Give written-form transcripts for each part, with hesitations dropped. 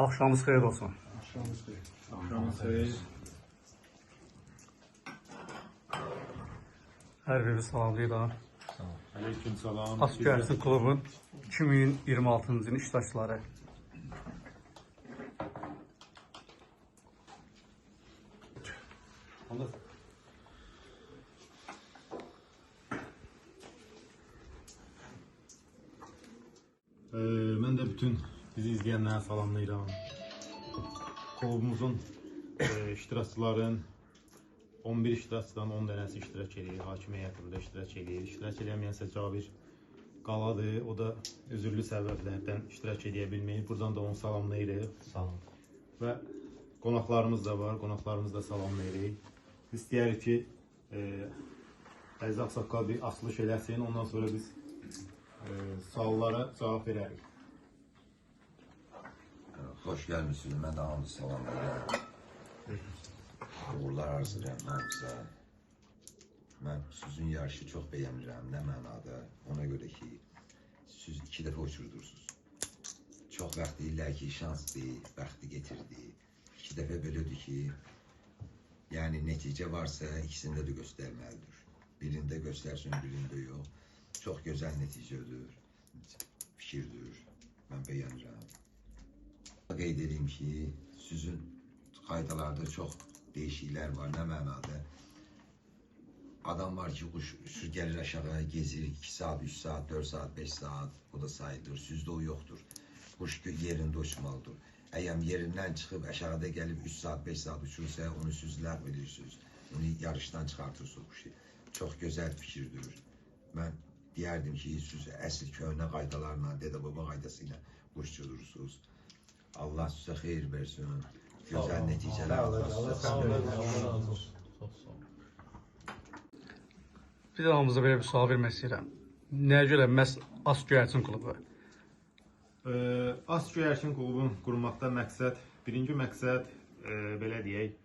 Axşamınız xeyir olsun. Axşamınız xeyir. Axşamınız xeyir. Hər birini salamlayıram. Aleyküm salam. As Göyərsin klubun 2026-cı ilin iştirakçıları. Mən də bütün bizi izləyənləri salamlayıram. Klubumuzun iştirakçıların 11 iştirakçıdan 10 dənəsi iştirak eləyir. Hakim heyəti burada iştirak eləyir. İştirak eləməyənsə Cabir Qaladır. O da üzürlü səbəblərdən iştirak eləyə bilməyib. Buradan da onu salamlayırıq. Sağ olun. Və qonaqlarımız da var. Qonaqlarımızı da salamlayırıq. Biz istəyirik ki, Əziz Ağsaqqal bir açılış eləsin. Ondan sonra biz suallara cavab verərik. Xoş gəlmisiniz. Mən də hamınızı salamlayıram. Uğurlar arzulayıram hamınıza. Mən sizin yarışı çox bəyənirəm. Nə mənada? Ona görə ki, siz iki dəfə uçurdursunuz. Çox vaxt deyirlər ki, şansdır, bəxti getirdi. İki dəfə belədir ki, yəni nəticə varsa ikisində də göstərməlidir. Birində göstərsin, birində yox. Çox gözəl nəticədir, fikirdir. Mən bəyənirəm. Qeyd edeyim ki, sizin qaydalarda çox dəyişikliklər var. Nə mənada? Adam var ki, quş uçur, gəlir aşağı, gezir 2 saat, 3 saat, 4 saat, 5 saat. O da sayılır. Sizdə o yoxdur. Quş yerində uçmalıdır. Əgər yerindən çıxıb aşağıda gəlib 3 saat, 5 saat uçursa, onu siz ləğv edirsiniz. Onu yarışdan çıxartırsınız quşu. Çox gözəl fikirdir. Mən deyərdim ki, siz əsl köhnə qaydalarla, dədə-baba qaydası ilə quş uçurursunuz. Allah sizə xeyir versin. Gözəl nəticələr Allah sizə. Allah razı olsun. Çox sağ olun. Bir də hamımıza belə bir sual vermək istəyirəm. Nəyə görə məhz As Göyərsin klubu? As Göyərsin klubun qurmaqda məqsəd, birinci məqsəd belə deyək,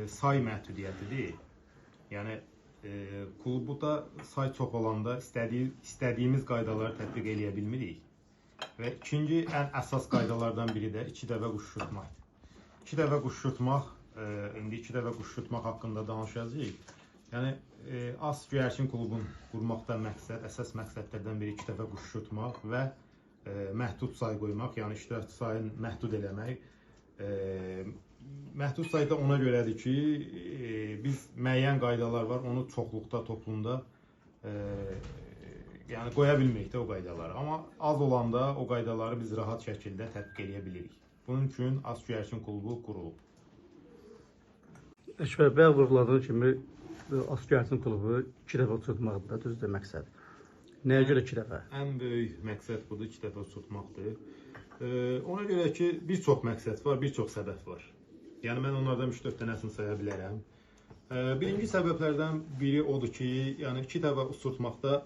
say məhdudiyyətidir. Yəni klubda say çox olanda istədiyimiz qaydaları tətbiq eləyə bilmirik. Və ikinci ən əsas qaydalardan biri də iki dəfə quş uçurtmaqdır. İki dəfə quş uçurtmaq, indi iki dəfə quş uçurtmaq haqqında danışacağıq. Yəni As Göyərsin klubun qurmaqda məqsəd, əsas məqsədlərdən biri iki dəfə quş uçurtmaq və məhdud say qoymaq, yəni iştirakçı sayını məhdud eləmək. Məhdud sayda ona görədir ki, biz müəyyən qaydalar var, onu çoxluqda, toplumda yəni qoya bilmirik də o qaydaları. Amma az olanda o qaydaları biz rahat şəkildə tətbiq eləyə bilirik. Bunun üçün As Göyərsin klubu qurulub. Əkbər bəy, vurğuladığın kimi As Göyərsin klubu iki dəfə uçurtmaqdır da, düzdür məqsəd. Nəyə görə iki dəfə? Ən böyük məqsəd budur, iki dəfə uçurtmaqdır. Ona görə ki, bir çox məqsəd var, bir çox səbəb var. Yəni mən onlardan 3-4 dənəsini saya bilərəm. Birinci səbəblərdən biri odur ki, yəni iki dəfə uçurtmaqda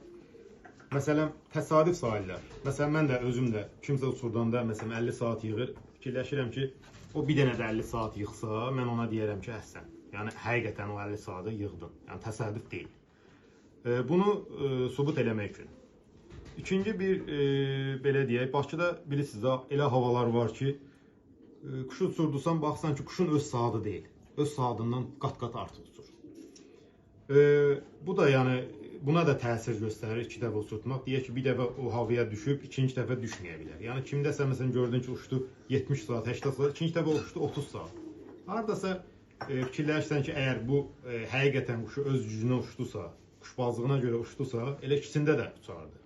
məsələn təsadüf sayılır. Məsələn mən də özüm də kimsə uçurdanda məsələn 50 saat yığır, fikirləşirəm ki, o bir dənə də 50 saat yığsa, mən ona deyərəm ki, əhsən. Yəni həqiqətən o 50 saatı yığdın. Yəni təsadüf deyil. Bunu sübut eləmək üçün. İkinci bir belə deyək, Bakıda bilirsiniz də elə havalar var ki, quşu uçurdusan, baxsan ki, quşun öz saatı deyil. Öz saatından qat-qat artıq uçur. Bu da yəni buna da təsir göstərir iki dəfə uçurtmaq. Deyək ki, bir dəfə o havaya düşüb, ikinci dəfə düşməyə bilər. Yəni kimdəsə məsələn gördün ki, uçdu 70 saat, 80 saat, ikinci dəfə uçdu 30 saat. Hardasa fikirləşirsən ki, əgər bu həqiqətən quşu öz gücünə uçdusa, quşbazlığına görə uçdusa, elə ikisində də uçardı.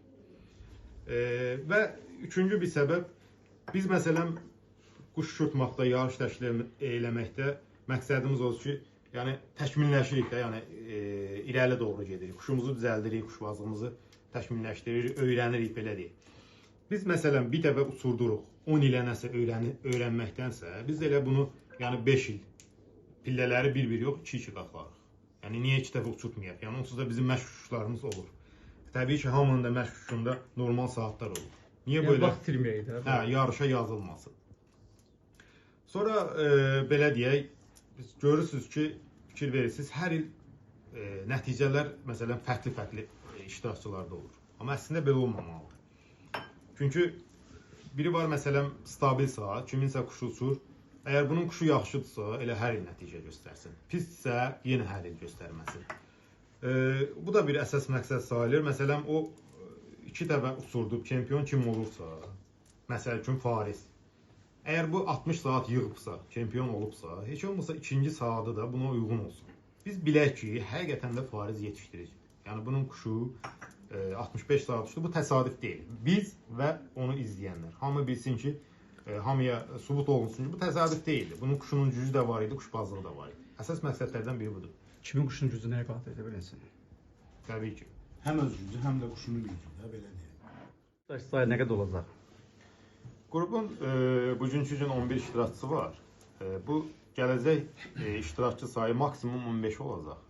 Və üçüncü bir səbəb, biz məsələn quş uçurtmaqda, yarış təşkil eləməkdə məqsədimiz odur ki, yəni təkmilləşirik də, yəni irəli doğru gedirik, quşumuzu düzəldirik, quşbazlığımızı təkmilləşdiririk, öyrənirik, belə deyək. Biz məsələn bir dəfə uçurduruq, 10 ilə nəsə öyrənməkdənsə, biz elə bunu yəni 5 il pillələri bir-bir yox, 2-2 qatlarıq. Yəni niyə iki dəfə uçurtmayaq? Yəni onsuz da bizim məşq uçuşlarımız olur. Təbii ki, hamının da məşq uçuşunda normal saatlar olur. Niyə Yəni belə? vaxt itirməyək də. Hə, yarışa yazılmasın. Sonra belə deyək, biz görürsünüz ki, fikir verirsiniz, hər il nəticələr məsələn fərqli-fərqli iştirakçılarda olur. Amma əslində belə olmamalıdır. Çünki Biri var məsələn stabil saat, kiminsə quşu uçur. Əgər bunun quşu yaxşıdırsa, elə hər il nəticə göstərsin. Pisdirsə, yenə hər il göstərməsin. Bu da bir əsas məqsəd sayılır. Məsələn, o 2 dəfə uçurdub çempion kim olursa, məsəl üçün Fariz. Əgər bu 60 saat yığıbsa, çempion olubsa, heç olmasa ikinci saatı da buna uyğun olsun. Biz bilək ki, həqiqətən də Fariz yetişdiricidir. Yəni bunun quşu 65 saat uçdu. Bu təsadüf deyil. Biz və onu izləyənlər. Hamı bilsin ki, hamıya sübut olunsun ki, bu təsadüf deyildi. Bunun quşunun gücü də var idi, quşbazlığı da var idi. Əsas məqsədlərdən biri budur. Kimin quşunun gücü nəyə qadir edə bilinsin? Təbii ki. Həm öz gücü, həm də quşunun gücü də belə deyək. İştirakçı sayı nə qədər olacaq? Qrupun bugünkü gün 11 iştirakçısı var. Bu gələcək iştirakçı sayı maksimum 15 olacaq.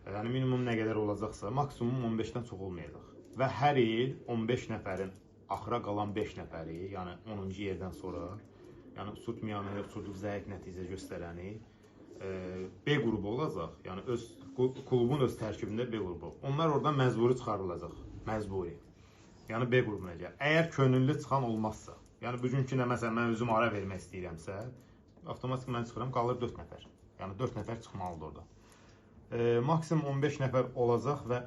Yəni minimum nə qədər olacaqsa, maksimum 15-dən çox olmayacaq. Və hər il 15 nəfərin axıra qalan 5 nəfəri, yəni 10-cu yerdən sonra, yəni uçurtmayanı, uçurdub zəif nəticə göstərəni B qrupu olacaq. Yəni öz klubun öz tərkibində B qrupu. Onlar oradan məcburi çıxarılacaq. Məcburi. Yəni B qrupuna gəlir. Əgər könüllü çıxan olmazsa, yəni bugünkü də məsələn mən özüm ara vermək istəyirəmsə, avtomatik mən çıxıram, qalır 4 nəfər. Yəni 4 nəfər çıxmalıdır orada. Maksimum 15 nəfər olacaq və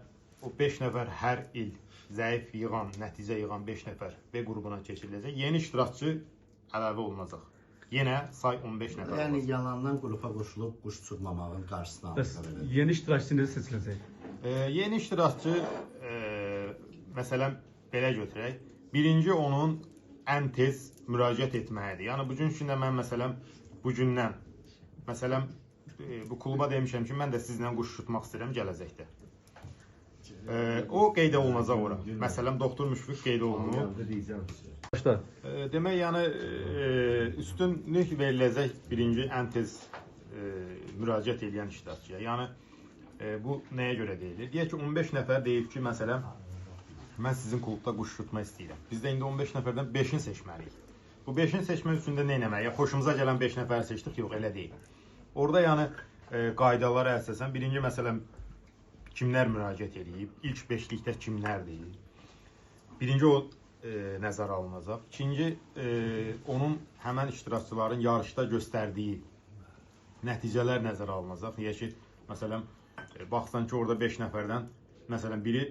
o 5 nəfər hər il zəif yığan, nəticə yığan 5 nəfər B qrupuna keçiriləcək. Yeni iştirakçı əlavə olunacaq. Yenə say 15 nəfər Yəni olacaq. yalandan qrupa qoşulub quş uçurmamağın qarşısını Bəs alır. Belə. yeni iştirakçı necə seçiləcək? Yeni iştirakçı məsələn belə götürək. Birinci onun ən tez müraciət etməyidir. Yəni bugünkü gündə mən məsələn bugündən məsələn bu kluba demişəm ki, mən də sizlə quş uçurtmaq istəyirəm gələcəkdə. O qeyd olunacaq ora. Məsələn doktor Müşfiq qeyd olunub. Başla. Demək, yəni üstünlük veriləcək birinci ən tez müraciət edən iştirakçıya. Yəni bu nəyə görə deyilir? Deyək ki, 15 nəfər deyib ki, məsələn, mən sizin klubda quş uçurtmaq istəyirəm. Biz də indi 15 nəfərdən 5-ini seçməliyik. Bu 5-ini seçmək üçün də nə etməliyik? Xoşumuza gələn 5 nəfəri seçdik? Yox, elə deyil. Orada yəni qaydalara əsasən birinci məsələn kimlər müraciət edib, ilk beşlikdə kimlərdir? Birinci o nəzərə alınacaq. İkinci, onun həmən iştirakçıların yarışda göstərdiyi nəticələr nəzərə alınacaq. Deyək ki, məsələn, baxsan ki, orada 5 nəfərdən, məsələn, biri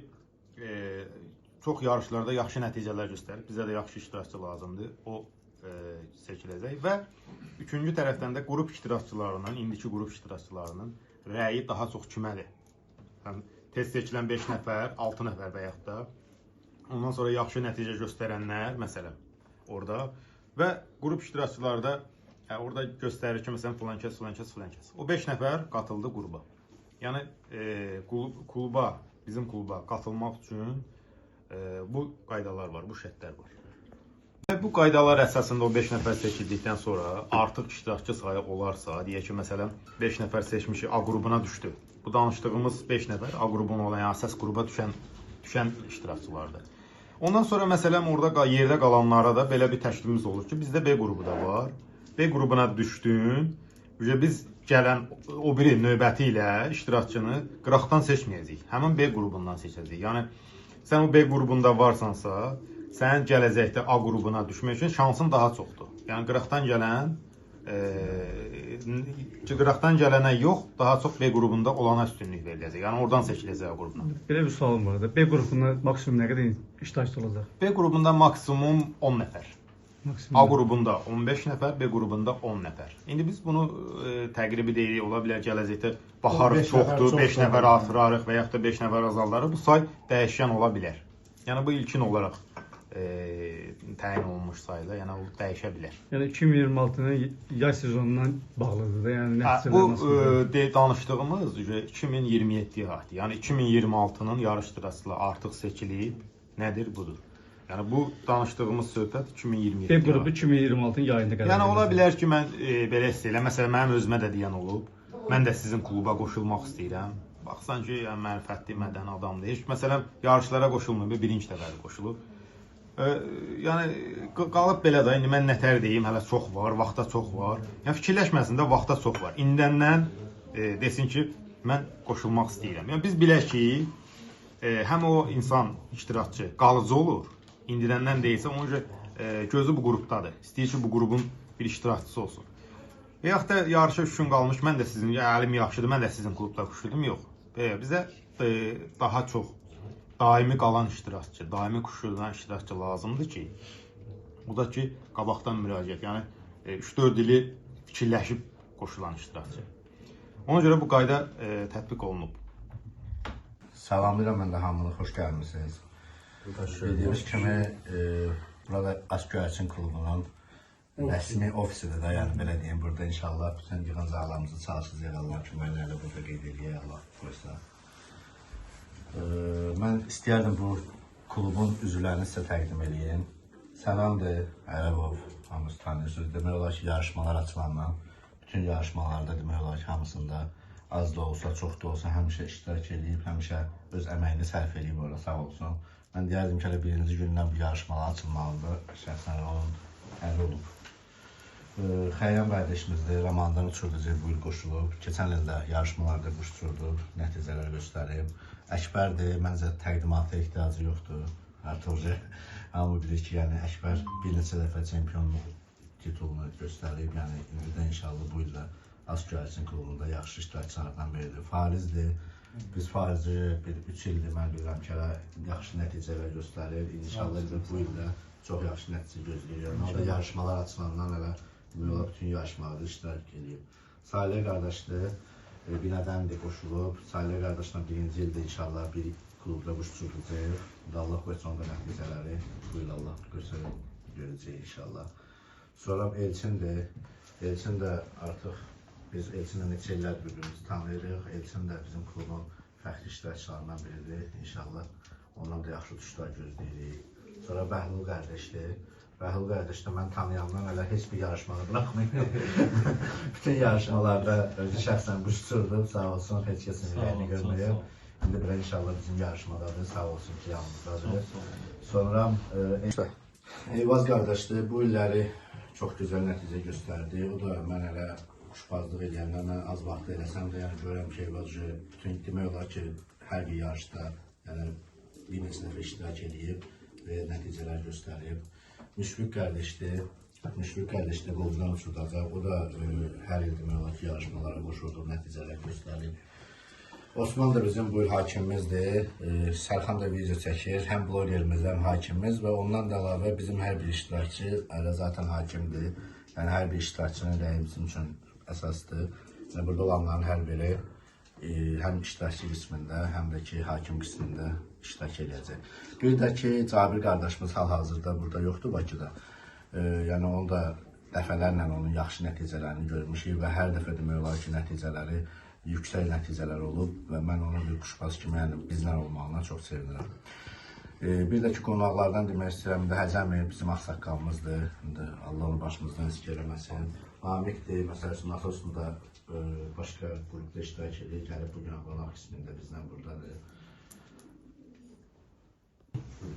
çox yarışlarda yaxşı nəticələr göstərib, bizə də yaxşı iştirakçı lazımdır, o seçiləcək. Və üçüncü tərəfdən də qrup iştirakçılarının, indiki qrup iştirakçılarının rəyi daha çox kimədir? Yəni, tez seçilən 5 nəfər, 6 nəfər və yaxud da ondan sonra yaxşı nəticə göstərənlər, məsələn, orada və qrup iştirakçıları da orada göstərir ki, məsələn, filan kəs, filan kəs, filan kəs. O 5 nəfər qatıldı qrupa. Yəni, kluba, bizim kluba qatılmaq üçün bu qaydalar var, bu şərtlər var. Və bu qaydalar əsasında o 5 nəfər seçildikdən sonra artıq iştirakçı sayı olarsa, deyək ki, məsələn, 5 nəfər seçmişik, A qrupuna düşdü. Bu danışdığımız 5 nəfər A qrupuna olan, yəni əsas qrupa düşən iştirakçılardır. Ondan sonra məsələn orada yerdə qalanlara da belə bir təklifimiz olur ki, bizdə B qrupu da var. B qrupuna düşdün, biz gələn o biri növbəti ilə iştirakçını qıraqdan seçməyəcəyik. Həmin B qrupundan seçəcəyik. Yəni sən o B qrupunda varsansa, sənin gələcəkdə A qrupuna düşmək üçün şansın daha çoxdur. Yəni qıraqdan gələn qıraqdan gələnə yox, daha çox B qrupunda olana üstünlük veriləcək. Yəni oradan seçiləcək A qrupuna. Belə bir sualım var da. B qrupunda maksimum nə qədər iştirakçı olacaq? B qrupunda maksimum 10 nəfər. Maksimum. A qrupunda 15 nəfər, B qrupunda 10 nəfər. İndi biz bunu təqribi deyirik, ola bilər gələcəkdə baxarıq çoxdur, 5 nəfər artırarıq və yaxud da 5 nəfər azaldarıq. Bu say dəyişkən ola bilər. Yəni bu ilkin olaraq təyin olunmuş sayılar, yəni o dəyişə bilər. Yəni 2026-nın yay sezonundan bağlıdır da, yəni nəticələr bu nasıl? Danışdığımız 2027-yə aiddir. Yəni 2026-nın yarış iştirakçıları artıq seçilib, nədir budur. Yəni bu danışdığımız söhbət 2027-yə. B qrupu 2026-nın yayında qərar. Yəni ola bilər ki, mən belə istəyirəm. Məsələn, mənim özümə də deyən olub. Mən də sizin kluba qoşulmaq istəyirəm. Baxsan ki, yəni mərifətli, mədəni adamdır. Heç məsələn yarışlara qoşulmayıb, birinci dəfə qoşulub. Yəni qalıb belə də indi mən nətər deyim, hələ çox var, vaxta çox var. Yəni fikirləşməsin də, vaxta çox var. İndəndən desin ki, mən qoşulmaq istəyirəm. Yəni biz bilək ki, həm o insan iştirakçı qalıcı olur. İndidəndən deyilsə, ona görə gözü bu qrupdadır. İstəyir ki, bu qrupun bir iştirakçısı olsun. Və yaxud da yarışa 3 gün qalmış, mən də sizin, əlim yaxşıdır, mən də sizin klubda quşuydum. Yox. Bizə daha çox daimi qalan iştirakçı, daimi quşudan iştirakçı lazımdır ki, o da ki, qabaqdan müraciət, yəni 3-4 ili fikirləşib qoşulan iştirakçı. Ona görə bu qayda tətbiq olunub. Salamlayıram mən də hamını, xoş gəlmisiniz. Bildiyimiz kimi, burada Asgöyərçin klubunun rəsmi ofisidir də, yəni belə deyim, burada inşallah bütün yığıncaqlarımızı çalışacağıq, Allah köməklə elə burada qeyd eləyək, Allah qoysa. Mən istəyərdim bu klubun üzvlərini sizə təqdim eləyim. Sənamdır, Ərəbov, hamınız tanıyırsınız. Demək olar ki, yarışmalar açılandan, bütün yarışmalarda demək olar ki, hamısında az da olsa, çox da olsa həmişə iştirak eləyib, həmişə öz əməyini sərf eləyib orada, sağ olsun. Mən deyərdim ki, hələ birinci gündən bu yarışmalar açılmalıdır. Şəxsən onun əli olub. Xəyyam qardaşımızdır, Ramandan uçurducu bu il qoşulub. Keçən il də yarışmalarda quş uçurdu, nəticələr göstərib. Əkbərdir, məncə təqdimata ehtiyacı yoxdur. Artıq hamı bilir ki, yəni Əkbər bir neçə dəfə çempionluq titulunu göstərib. Yəni indi də inşallah bu il də Asgöyərçin klubunda yaxşı iştirakçılardan biridir. Farizdir. Biz Farizi bir 3 ildir mən bilirəm ki, yaxşı nəticələr göstərir. İnşallah bu il də çox yaxşı nəticə gözləyirik. Orada yarışmalar açılandan elə bütün yarışmalarda iştirak edib. Salih qardaşdır, Binədəndir qoşulub. Salih qardaşla birinci ildə inşallah bir klubda quş uçurdacağıq. Allah qoysun onda nəticələri bu il Allah göstərir, görəcəyik inşallah. Sonra Elçindir. Elçin də artıq biz Elçinlə neçə illər bir-birimizi tanıyırıq. Elçin də bizim klubun fəxri iştirakçılarından biridir. İnşallah ondan da yaxşı uçuşlar gözləyirik. Sonra Bəhlul qardaşdır. Bəhlul qardaş da mən tanıyandan hələ heç bir yarışmanı buraxmayıb. Bütün yarışmalarda özü şəxsən quş uçurdu. Sağ olsun, heç kəsin ürəyini görməyib. İndi belə inşallah bizim yarışmadadır. Sağ olsun ki, yanımızdadır. Sonra Eyvaz qardaşdır. Bu illəri çox gözəl nəticə göstərdi. O da mən hələ quşbazlıq eləyəndən mən az vaxt eləsəm də, yəni görürəm ki, Eyvaz bütün demək olar ki, hər bir yarışda yəni bir neçə dəfə iştirak eləyib və nəticələr göstərib. Müşfiq qardaşdır. Müşfiq qardaş də qovdan uçurdacaq. O da hər il demək olar ki, yarışmalara qoşuldu, nəticələr göstərib. Osman da bizim bu il hakimimizdir. Sərxan da video çəkir. Həm blogerimiz, həm hakimimiz və ondan da əlavə bizim hər bir iştirakçı hələ zaten hakimdir. Yəni hər bir iştirakçının rəyi bizim üçün əsasdır. Yəni burada olanların hər biri həm iştirakçı qismində, həm də ki, hakim qismində iştirak eləyəcək. Bir də ki, Cabir qardaşımız hal-hazırda burada yoxdur Bakıda. Yəni onu da dəfələrlə onun yaxşı nəticələrini görmüşük və hər dəfə demək olar ki, nəticələri yüksək nəticələr olub və mən onun bir quşbaz kimi, yəni bizlə olmağına çox sevinirəm. Bir də ki, qonaqlardan demək istəyirəm, indi Həcəmi bizim ağsaqqalımızdır. İndi Allah onu başımızdan əsik eləməsin. Namiqdir, məsəl üçün, Nasosunda başqa qrupda iştirak edir, gəlib bugün qonaq qismində bizlə buradadır.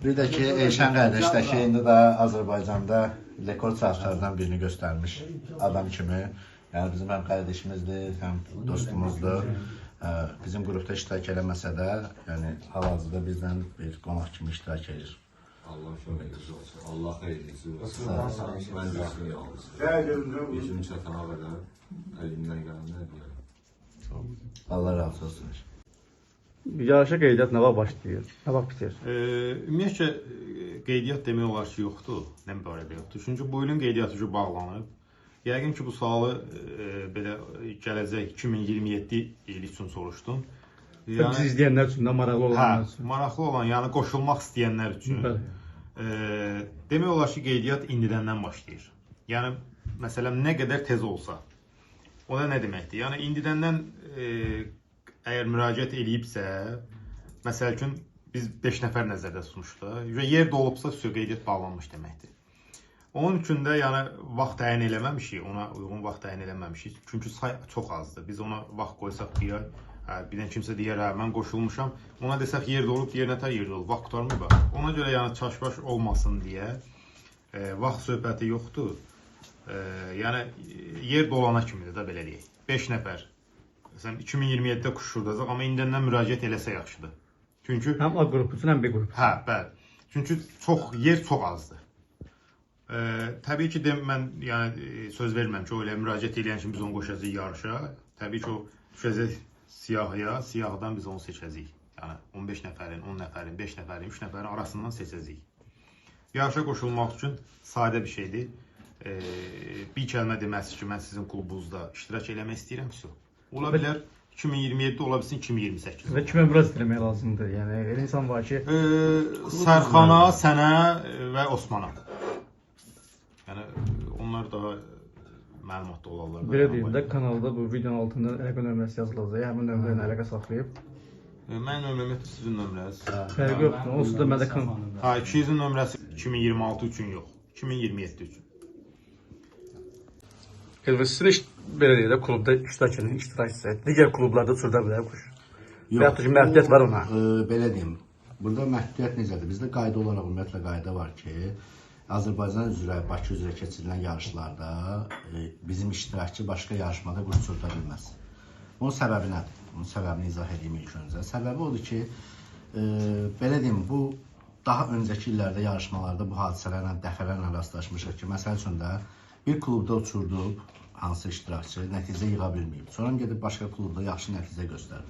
Bir də ki, Elşən qardaş da ki, indi də Azərbaycanda rekord saatlardan birini göstərmiş adam kimi. Yəni bizim həm qardaşımızdır, həm dostumuzdur. Bizim qrupda iştirak eləməsə də, yəni hal-hazırda bizlə bir qonaq kimi iştirak edir. Allah köməyiniz olsun, Allah xeyrinizi versin. Mən də sizin yanınızdayım. Gücüm çatana qədər əlimdən gələnlər deyərəm. Allah razı olsun. Yarışa qeydiyyat nə vaxt başlayır, nə vaxt bitir? Ümumiyyətcə qeydiyyat demək olar ki, yoxdur. Nə barədə yoxdur? Çünki bu ilin qeydiyyatı bağlanıb. Yəqin ki, bu sualı belə gələcək 2027 ili üçün soruşdum. Yəni, bizi izləyənlər üçün də maraqlı olanlar üçün. Maraqlı olan, yəni qoşulmaq istəyənlər üçün. Demək olar ki, qeydiyyat indidəndən başlayır. Yəni, məsələn, nə qədər tez olsa. O da nə deməkdir? Yəni, indidəndən əgər müraciət eləyibsə, məsəl üçün, biz 5 nəfər nəzərdə tutmuşuq da, yer dolubsa, qeydiyyat bağlanmış deməkdir. Onun üçün də yəni vaxt təyin eləməmişik, ona uyğun vaxt təyin eləməmişik. Çünki say çox azdır. Biz ona vaxt qoysaq deyər, birdən kimsə deyər, hə, mən qoşulmuşam. Ona desək yer dolub, deyər, nətər yer dolub, vaxt qurtarmır bax. Ona görə yəni çaşbaş olmasın deyə vaxt söhbəti yoxdur. Yəni yer dolana kimidir də belə deyək. 5 nəfər. Məsələn 2027-də quş uçurdacaq, amma indiyəndən müraciət eləsə yaxşıdır. Çünki həm A qrupu üçün, həm B qrupu. Hə, bəli. Çünki çox yer çox azdır. Təbii ki, mən yəni söz vermirəm ki, o elə müraciət eləyən kimi biz onu qoşacağıq yarışa. Təbii ki, o düşəcək siyahıya, siyahıdan biz onu seçəcəyik. Yəni 15 nəfərin, 10 nəfərin, 5 nəfərin, 3 nəfərin arasından seçəcəyik. Yarışa qoşulmaq üçün sadə bir şeydir. Bir kəlmə deməsi ki, mən sizin klubunuzda iştirak eləmək istəyirəm. Ola bilər 2027, ola bilsin 2028. Və kimə müraciət eləmək lazımdır? Yəni elə insan var ki, Sərxana, sənə və Osmana. Yəni onlar daha məlumatlı olarlar. Belə deyim də, kanalda bu videonun altında əlaqə nömrəsi yazılacaq. Həmin nömrə ilə əlaqə saxlayıb. Mənim nömrəm yoxdur, sizin nömrəniz. Fərqi yoxdur. Onsuz da məndə kan Ha, 200-ün nömrəsi 2026 üçün yox, 2027 üçün. Elvin, sizin iş, belə deyək də, klubda iştirak edən iştirakçısı, digər klublarda uçurda bilər quş. Və yaxud da ki, məhdudiyyət var ona. Belə deyim, burada məhdudiyyət necədir? Bizdə qayda olaraq ümumiyyətlə qayda var ki, Azərbaycan üzrə, Bakı üzrə keçirilən yarışlarda bizim iştirakçı başqa yarışmada quş uçurda bilməz. Bunun səbəbi nədir? Bunun səbəbini izah edeyim ilk öncə. Səbəbi odur ki, belə deyim, bu daha öncəki illərdə yarışmalarda bu hadisələrlə dəfələrlə rastlaşmışıq ki, məsəl üçün də bir klubda uçurdub hansı iştirakçı nəticə yığa bilməyib. Sonra gedib başqa klubda yaxşı nəticə göstərib.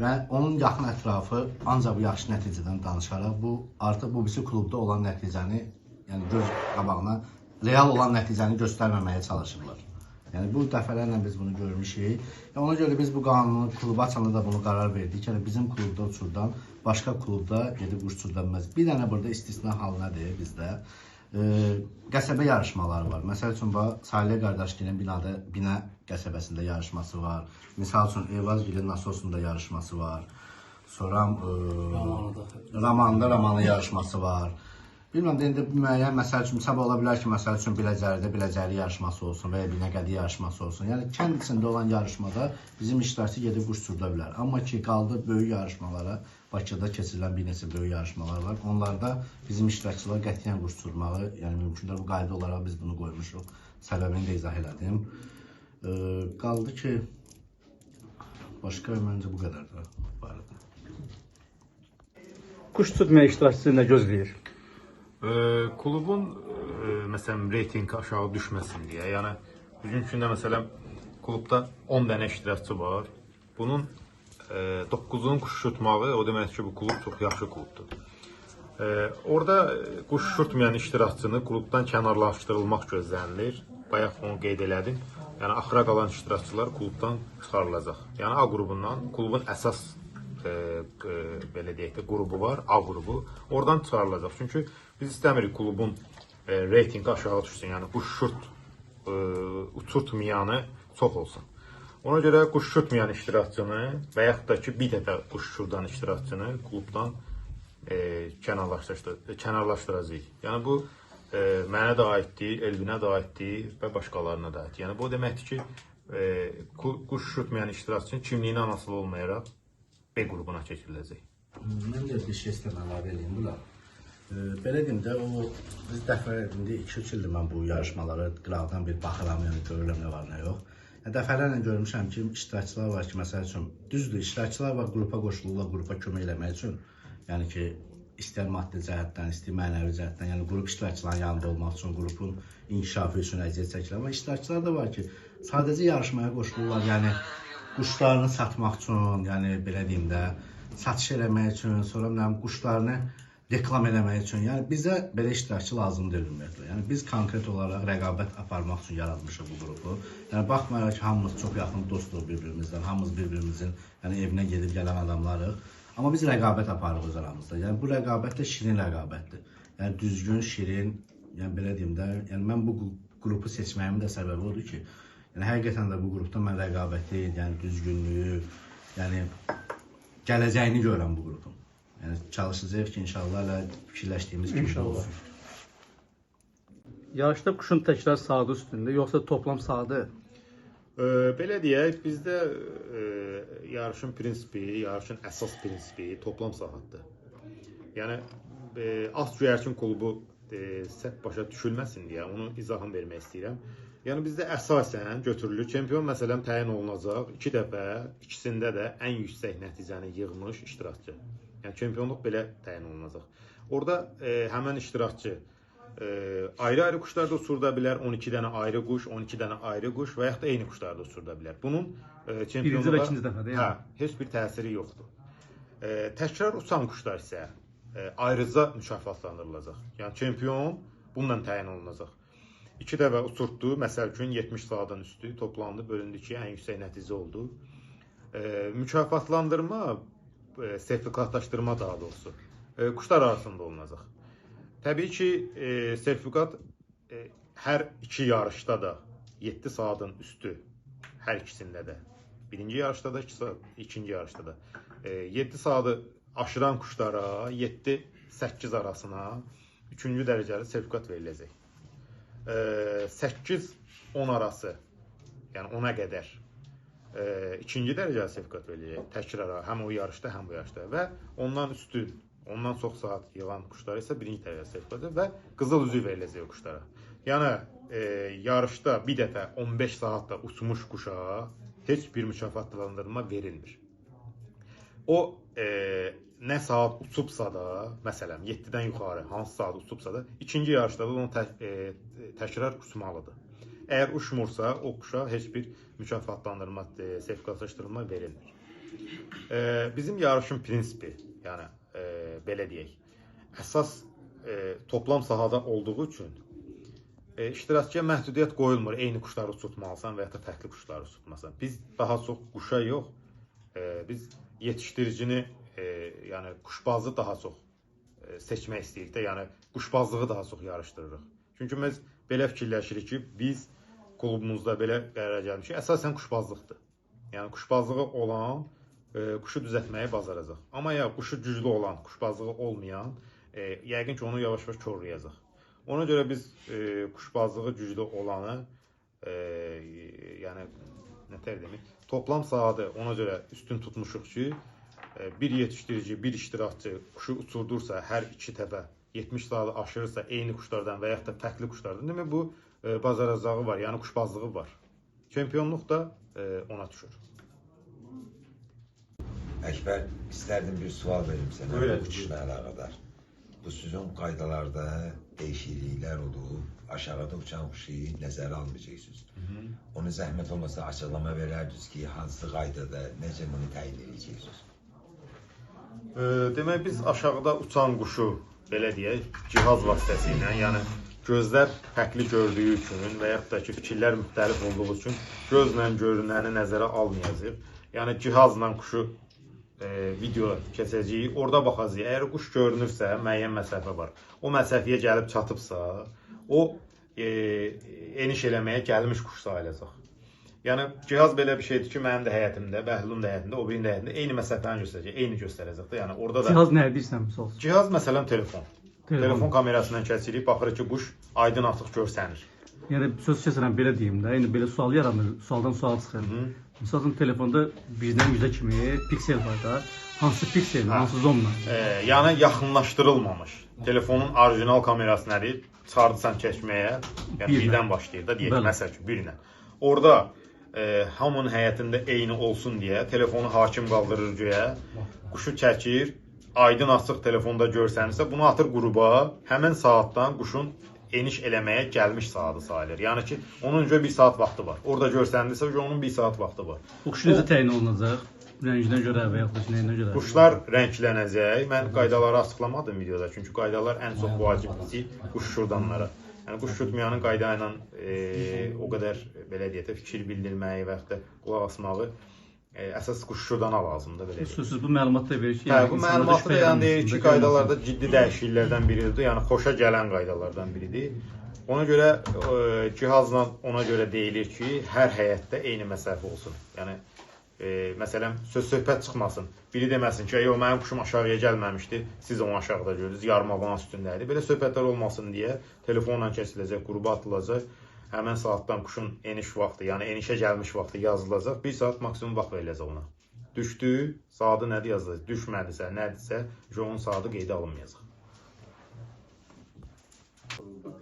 Və onun yaxın ətrafı ancaq bu yaxşı nəticədən danışaraq bu artıq bu birisi klubda olan nəticəni, yəni göz qabağına real olan nəticəni göstərməməyə çalışırlar. Yəni bu dəfələrlə biz bunu görmüşük. Yəni ona görə biz bu qanunu kluba açanda da bunu qərar verdik. Yəni bizim klubda uçurdan başqa klubda gedib quş uçurda bilməz. Bir dənə burada istisna hal nədir bizdə? Qəsəbə yarışmaları var. Məsəl üçün, Salih Qardaşgilin Binə qəsəbəsində yarışması var. Misal üçün, Eyvazgilin Nasosunda yarışması var. Sonra Ramanda Ramanlı yarışması var. Bilmirəm, indi müəyyən, məsəl üçün, sabah ola bilər ki, məsəl üçün, Biləcəridə Biləcəri yarışması olsun və ya Binəqədi yarışması olsun. Yəni, kənd içində olan yarışmada bizim iştirakçı gedib quş uçurda bilər. Amma ki, qaldı böyük yarışmalara, Bakıda keçirilən bir neçə böyük yarışmalar var. Onlarda bizim iştirakçılar qətiyyən quş uçurmağı, yəni mümkündür. Bu qayda olaraq biz bunu qoymuşuq. Səbəbini də izah elədim. Qaldı ki, başqa məncə bu qədər də bu arada. Quş uçurtmayan iştirakçısı nə gözləyir? Klubun məsələn reytinqi aşağı düşməsin deyə, yəni bugünkü gündə məsələn klubda 10 dənə iştirakçı var. Bunun 9-unun quş uçurtmağı o deməkdir ki, bu klub çox yaxşı klubdur. Orada quş uçurtmayan iştirakçını klubdan kənarlaşdırılmaq gözlənilir. Bayaq onu qeyd elədim. Yəni axıra qalan iştirakçılar klubdan çıxarılacaq. Yəni A qrubundan klubun əsas belə deyək də qrubu var, A qrubu. Oradan çıxarılacaq. Çünki biz istəmirik klubun reytinqi aşağı düşsün. Yəni quş uçurtmayanı çox olsun. Ona görə quş uçurtmayan iştirakçını və yaxud da ki, bir dəfə quş uçurdan iştirakçını klubdan kənarlaşdıracağıq. Yəni bu mənə də aiddir, Elvinə də aiddir və başqalarına da aiddir. Yəni bu o deməkdir ki, quş uçurtmayan iştirakçının kimliyindən asılı olmayaraq B qrupuna keçiriləcək. Mən də bir şey istəyirəm əlavə eləyim bura. Belə deyim də, o biz dəfə indi 2-3 ildir mən bu yarışmalara qıraqdan bir baxıram, yəni görürəm nə var, nə yox. Yəni, dəfələrlə görmüşəm ki, iştirakçılar var ki, məsəl üçün, düzdür, iştirakçılar var, qrupa qoşulurlar, qrupa kömək eləmək üçün. Yəni ki, istər maddi cəhətdən, istər mənəvi cəhətdən, yəni qrup iştirakçıların yanında olmaq üçün, qrupun inkişafı üçün əziyyət çəkirlər. Amma iştirakçılar da var ki, sadəcə yarışmaya qoşulurlar, yəni quşlarını satmaq üçün, yəni belə deyim də, satış eləmək üçün, sonra nə bilim, quşlarını reklam eləmək üçün. Yəni bizə belə iştirakçı lazım deyil ümumiyyətlə. Yəni biz konkret olaraq rəqabət aparmaq üçün yaratmışıq bu qrupu. Yəni baxmayaraq ki, hamımız çox yaxın dostuq bir-birimizdən, hamımız bir-birimizin, yəni evinə gedib gələn adamlarıq. Amma biz rəqabət aparırıq öz aramızda. Yəni bu rəqabət də şirin rəqabətdir. Yəni düzgün, şirin, yəni belə deyim də, yəni mən bu qrupu seçməyimin də səbəbi odur ki, yəni həqiqətən də bu qrupda mən rəqabəti, yəni düzgünlüyü, yəni gələcəyini görürəm bu qrupun. Yəni çalışacağıq ki, inşallah elə fikirləşdiyimiz kimi İnşallah. olsun. Yarışda quşun təkrar saatı üstündə, yoxsa toplam saatı? Belə deyək, bizdə yarışın prinsipi, yarışın əsas prinsipi toplam saatdır. Yəni As Göyərçin klubu səhv başa düşülməsin deyə onun izahını vermək istəyirəm. Yəni bizdə əsasən götürülür. Çempion məsələn təyin olunacaq 2 dəfə, ikisində də ən yüksək nəticəni yığmış iştirakçı. Yəni çempionluq belə təyin olunacaq. Orada həmən iştirakçı Ayrı-ayrı quşlar da uçurda bilər, 12 dənə ayrı quş, 12 dənə ayrı quş və yaxud da eyni quşlar da uçurda bilər. Bunun çempionluğa Birinci və ikinci dəfədə, yəni. Hə, heç bir təsiri yoxdur. Təkrar uçan quşlar isə ayrıca mükafatlandırılacaq. Yəni çempion bununla təyin olunacaq. 2 dəfə uçurtdu, məsəl üçün 70 saatdan üstü toplandı, bölündü ki, ən yüksək nəticə oldu. Mükafatlandırma, sertifikatlaşdırma daha doğrusu, quşlar arasında olunacaq. Təbii ki, sertifikat hər iki yarışda da 7 saatın üstü, hər ikisində də. Birinci yarışda da, 2 saat, ikinci yarışda da. 7 saatı aşıran quşlara 7-8 arasına 3-cü dərəcəli sertifikat veriləcək. 8-10 arası, yəni 10-a qədər ikinci dərəcəli sertifikat veriləcək təkrara, həm o yarışda, həm bu yarışda və ondan üstün, ondan çox saat yığan quşlara isə birinci dərəcəli sertifikat və qızıl üzük veriləcək o quşlara. Yəni yarışda bir dəfə 15 saatda uçmuş quşa heç bir mükafatlandırma verilmir. O nə saat uçubsa da, məsələn 7-dən yuxarı hansı saat uçubsa da, ikinci yarışda da onu təkrar uçmalıdır. Əgər uçmursa, o quşa heç bir mükafatlandırma, sertifikatlaşdırılma verilmir. Bizim yarışın prinsipi, yəni belə deyək, əsas toplam sahada olduğu üçün iştirakçıya məhdudiyyət qoyulmur. Eyni quşları uçurtmalısan və ya da fərqli quşları uçurtmalısan. Biz daha çox quşa yox, biz yetişdiricini, yəni quşbazı daha çox seçmək istəyirik də, yəni quşbazlığı daha çox yarışdırırıq. Çünki biz belə fikirləşirik ki, biz klubumuzda belə qərara gəlmişik, əsasən quşbazlıqdır. Yəni quşbazlığı olan quşu düzəltməyi bacaracaq. Amma ya quşu güclü olan, quşbazlığı olmayan, yəqin ki, onu yavaş-yavaş korlayacaq. Ona görə biz quşbazlığı güclü olanı, yəni nə tər demək, toplam saatı ona görə üstün tutmuşuq ki, bir yetişdirici, bir iştirakçı quşu uçurdursa, hər iki dəfə 70 saatı aşırırsa eyni quşlardan və yaxud da fərqli quşlardan, demək bu bacaracağı var, yəni quşbazlığı var. Çempionluq da ona düşür. Əkbər, istərdim bir sual verim sənə Buyurun. bu uçuşla əlaqədar. Bu sizin qaydalarda dəyişikliklər olub, aşağıda uçan quşu nəzərə almayacaqsınız. Onu zəhmət olmasa açıqlama verərdiniz ki, hansı qaydada, necə bunu təyin edəcəksiniz? Demək biz aşağıda uçan quşu, belə deyək, cihaz vasitəsilə, yəni gözlər fərqli gördüyü üçün və yaxud da ki, fikirlər müxtəlif olduğu üçün gözlə görünəni nəzərə almayacağıq. Yəni cihazla quşu video keçəcəyik, orada baxacağıq. Əgər quş görünürsə, müəyyən məsafə var. O məsafəyə gəlib çatıbsa, o eniş eləməyə gəlmiş quş sayılacaq. Yəni cihaz belə bir şeydir ki, mənim də həyətimdə, Bəhlulun da həyətində, o birinin də həyətində eyni məsafəni göstərəcək, eyni göstərəcək də. Yəni orada da Cihaz nə deyirsən misal? Cihaz məsələn telefon. Telefon. Telefon kamerasından kəsirik, baxırıq ki, quş aydın açıq görsənir. Yəni söz kəsirəm belə deyim də, yəni belə sual yaranır, sualdan sual çıxır. Misal üçün telefonda 1-dən 100-ə kimi piksel var da. Hansı piksel, hansı zoomla? Yəni yaxınlaşdırılmamış. Telefonun orijinal kamerası nədir? Çıxardısan çəkməyə, yəni Birlə. birdən başlayır da, deyək ki, Bəli. məsəl üçün birlə. Orada hamının həyətində eyni olsun deyə telefonu hakim qaldırır göyə, quşu çəkir, aydın açıq telefonda görsənirsə, bunu atır qrupa, həmin saatdan quşun eniş eləməyə gəlmiş saatı sayılır. Yəni ki, onun üçün bir saat vaxtı var. Orada görsəndirsə, onun bir saat vaxtı var. O quş necə təyin olunacaq? Rənginə görə və yaxud da nəyinə görə? Quşlar rənglənəcək. Mən qaydaları açıqlamadım videoda, çünki qaydalar ən çox vacibdir ki, quş uçurdanlara. Yəni quş uçurtmayanın qayda ilə o qədər belə deyək də fikir bildirməyi və yaxud da qulaq asmağı əsas quş uçurdana lazımdır belə deyək. Sözsüz bu məlumat da verir ki, Hə, bu insanlarda məlumatı da şübhə yəni deyir ki, yaranmasın da, qaydalarda ciddi dəyişikliklərdən biridir. Yəni xoşa gələn qaydalardan biridir. Ona görə cihazla ona görə deyilir ki, hər həyətdə eyni məsafə olsun. Yəni məsələn söz söhbət çıxmasın. Biri deməsin ki, yox mənim quşum aşağıya gəlməmişdi, siz onu aşağıda gördünüz, yarım avans üstündə idi. Belə söhbətlər olmasın deyə telefonla kəsiləcək, qrupa atılacaq. Həmin saatdan quşun eniş vaxtı, yəni enişə gəlmiş vaxtı yazılacaq. 1 saat maksimum vaxt veriləcək ona. Düşdü, saatı nədir yazılacaq. Düşmədisə, nədirsə, onun saatı qeydə alınmayacaq.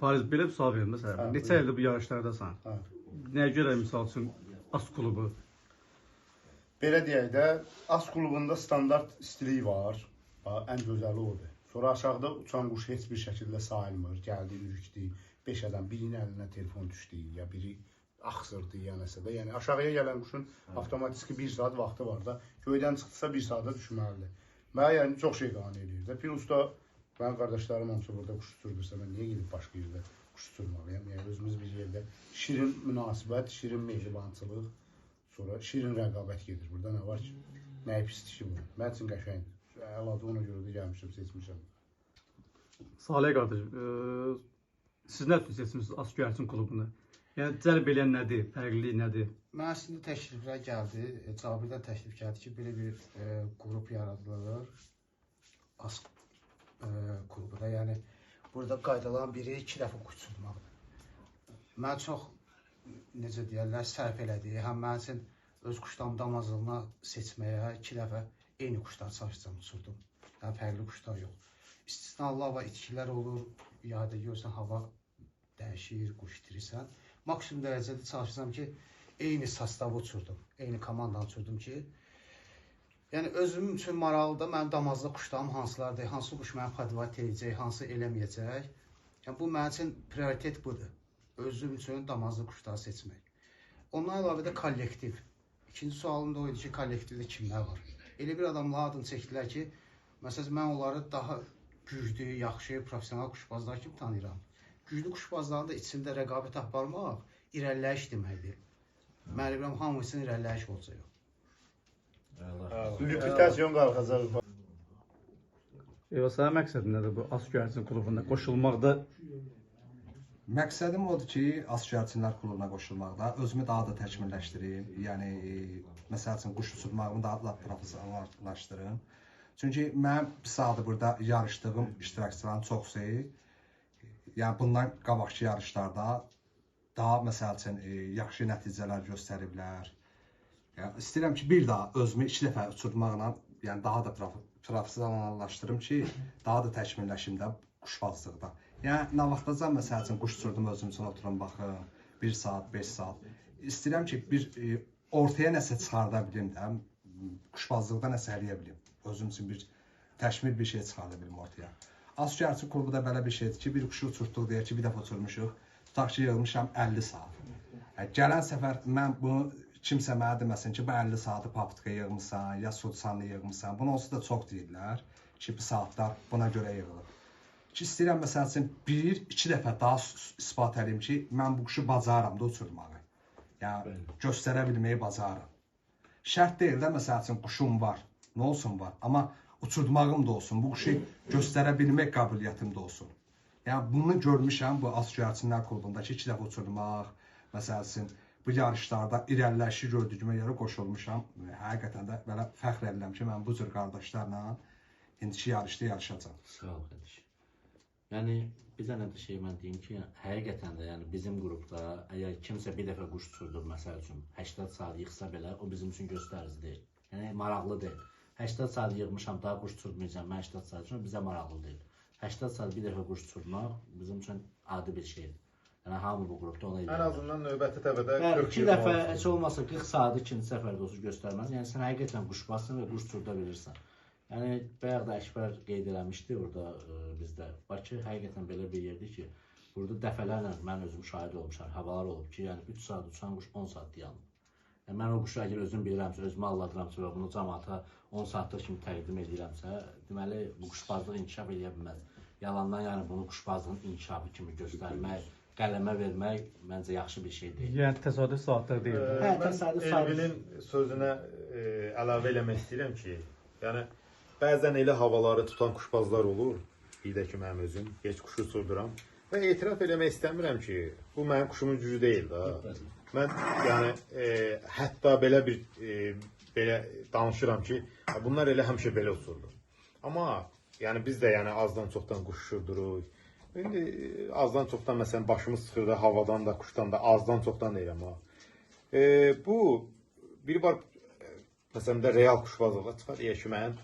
Fariz belə bir sual verim məsələn. Neçə ildir bu yarışlardasan? Hə. Nəyə görə misal üçün AS klubu? Belə deyək də, AS klubunda standart istilik var. Ən gözəli odur. Sonra aşağıda uçan quş heç bir şəkildə sayılmır. Gəldi, ürkdü, 5 adam birinin əlinə telefon düşdü, ya biri axsırdı, ya nəsə də. Yəni aşağıya gələn quşun avtomatiki 1 saat vaxtı var da. Göydən çıxdısa 1 saata düşməlidir. Mənə yəni çox şey qane eləyir də. Plus da mənim qardaşlarım hamısı burada quş uçurdursa, mən niyə gedib başqa yerdə quş uçurmalıyam? Yəni özümüz bir yerdə şirin münasibət, şirin mehribançılıq, sonra şirin rəqabət gedir. Burada nə var ki? Nəyi pisdir ki bu? Mənim üçün qəşəngdir. Əladır, ona görə də gəlmişəm, seçmişəm. Salih qardaş, siz nə üçün seçmisiniz As Göyərçin klubunu? Yəni cəlb eləyən nədir? Fərqlilik nədir? Mənə əslində təkliflər gəldi. Cabirdən təklif gəldi ki, belə bir qrup yaradılır. As klubu da, yəni burada qaydaların biri 2 dəfə quş uçurmaqdır. Mən çox, necə deyərlər, sərf elədi. Həm mənim üçün öz quşlarımı damazlığına seçməyə 2 dəfə eyni quşlar çalışacağım, uçurdum. Yəni fərqli quşlar yox. İstisnalar var, itkilər olur, yayda görürsən hava dəyişir, quş itirirsən. Maksimum dərəcədə çalışacağam ki, eyni sastavı uçurdum, eyni komandanı uçurdum ki, yəni özüm üçün maraqlı da mənim damazlıq quşlarım hansılardır, hansı quş məni podvat edəcək, hansı eləməyəcək. Yəni bu mənim üçün prioritet budur. Özüm üçün damazlıq quşları seçmək. Ondan əlavə də kollektiv. İkinci sualım da o idi ki, kollektivdə kimlər var? Elə bir adamlar adını çəkdilər ki, məsələn, mən onları daha güclü, yaxşı, professional quşbazlar kimi tanıyıram. Güclü quşbazların da içində rəqabət aparmaq irəliləyiş deməkdir. Mən bilirəm, hamı üçün irəliləyiş olacaq. Reputasyon qalxacaq. Eyvaz, sənin məqsədin nədir bu As Göyərçin klubuna qoşulmaqda? Məqsədim odur ki, As Göyərçinlər klubuna qoşulmaqda özümü daha da təkmilləşdirim. Yəni, məsəl üçün, quş uçurmağımı daha da professionallaşdırım. Çünki mənim bir saatı burada yarışdığım iştirakçıların çoxusu, yəni bundan qabaqki yarışlarda daha, məsəl üçün, yaxşı nəticələr göstəriblər. Yəni, istəyirəm ki, bir daha özümü 2 dəfə uçurmaqla, yəni daha da professionallaşdırım ki, daha da təkmilləşim də quşbazlıqda. Yəni, nə vaxtacan, məsəl üçün, quş uçurdum özüm üçün oturum, baxım, 1 saat, 5 saat. İstəyirəm ki, bir ortaya nəsə çıxarda bilim də, quşbazlıqda nəsə eləyə bilim. Özüm üçün bir təkmil bir şey çıxarda bilim ortaya. As Göyərçin klubu da belə bir şeydir ki, bir quşu uçurtduq deyək ki, bir dəfə uçurmuşuq. Tutaq ki, yığmışam 50 saat. Gələn səfər mən bunu kimsə mənə deməsin ki, bu 50 saatı papıtka yığmısan, ya sudsanlı yığmısan. Bunu onsuz da çox deyirlər ki, bu saatlar buna görə yığılıb. Ki, istəyirəm, məsəl üçün, 1-2 dəfə daha isbat edeyim ki, mən bu quşu bacarıram da uçurmağı. Yəni, göstərə bilməyi bacarıram. Şərt deyil də, məsəl üçün, quşum var, nə olsun var, amma uçurtmağım da olsun, bu quşu göstərə bilmək qabiliyyətim də olsun. Yəni, bunu görmüşəm bu As Göyərçinlər klubunda ki, 2 dəfə uçurmaq, məsəl üçün, bu yarışlarda irəliləyişi gördüyümə görə qoşulmuşam. Həqiqətən də belə fəxr edirəm ki, mən bu cür qardaşlarla indiki yarışda yarışacağam. Sağ ol, qardaş. Yəni, bir dənə də şey mən deyim ki, həqiqətən də yəni bizim qrupda əgər kimsə bir dəfə quş uçurdur, məsəl üçün 80 saat yığsa belə, o bizim üçün göstərici deyil. Yəni, maraqlı deyil. 80 saat yığmışam, daha quş uçurmayacağam, mən 80 saat üçün bizə maraqlı deyil. 80 saat bir dəfə quş uçurmaq bizim üçün adi bir şeydir. Yəni, hamı bu qrupda ona Ən azından növbəti dəfədə 40 2 dəfə, heç olmasa 40 saatı ikinci səfərdə olsun göstərməz. Yəni, sən həqiqətən quşbazsın və quş uçurda bilirsən. Yəni, bayaq da Əkbər qeyd eləmişdi orada bizdə. Bakı həqiqətən belə bir yerdir ki, burada dəfələrlə mən özüm şahid olmuşam, havalar olub ki, yəni 3 saat uçan quş 10 saat dayanıb. Yəni, mən o quşu əgər özüm bilirəmsə, özümü alladıramsa və bunu cəmaata 10 saatlıq kimi təqdim edirəmsə, deməli, bu quşbazlıq inkişaf eləyə bilməz. Yalandan yəni bunu quşbazlığın inkişafı kimi göstərmək, qələmə vermək məncə yaxşı bir şey deyil. Yəni təsadüf saatlar deyil. Hə, təsadüf saat. Elvinin sözünə əlavə eləmək istəyirəm ki, yəni bəzən elə havaları tutan quşbazlar olur. Bir də ki, mənim özüm heç quşu uçurduram və etiraf eləmək istəmirəm ki, bu mənim quşumun gücü deyil də. Mən yəni hətta belə bir belə danışıram ki, bunlar elə həmişə belə uçurdu. Amma yəni biz də yəni azdan çoxdan quş uçurduruq. İndi azdan çoxdan məsələn başımız çıxır da havadan da quşdan da azdan çoxdan deyirəm ha. Bu biri var məsələn də real quşbazlığa çıxar deyək ki, mənim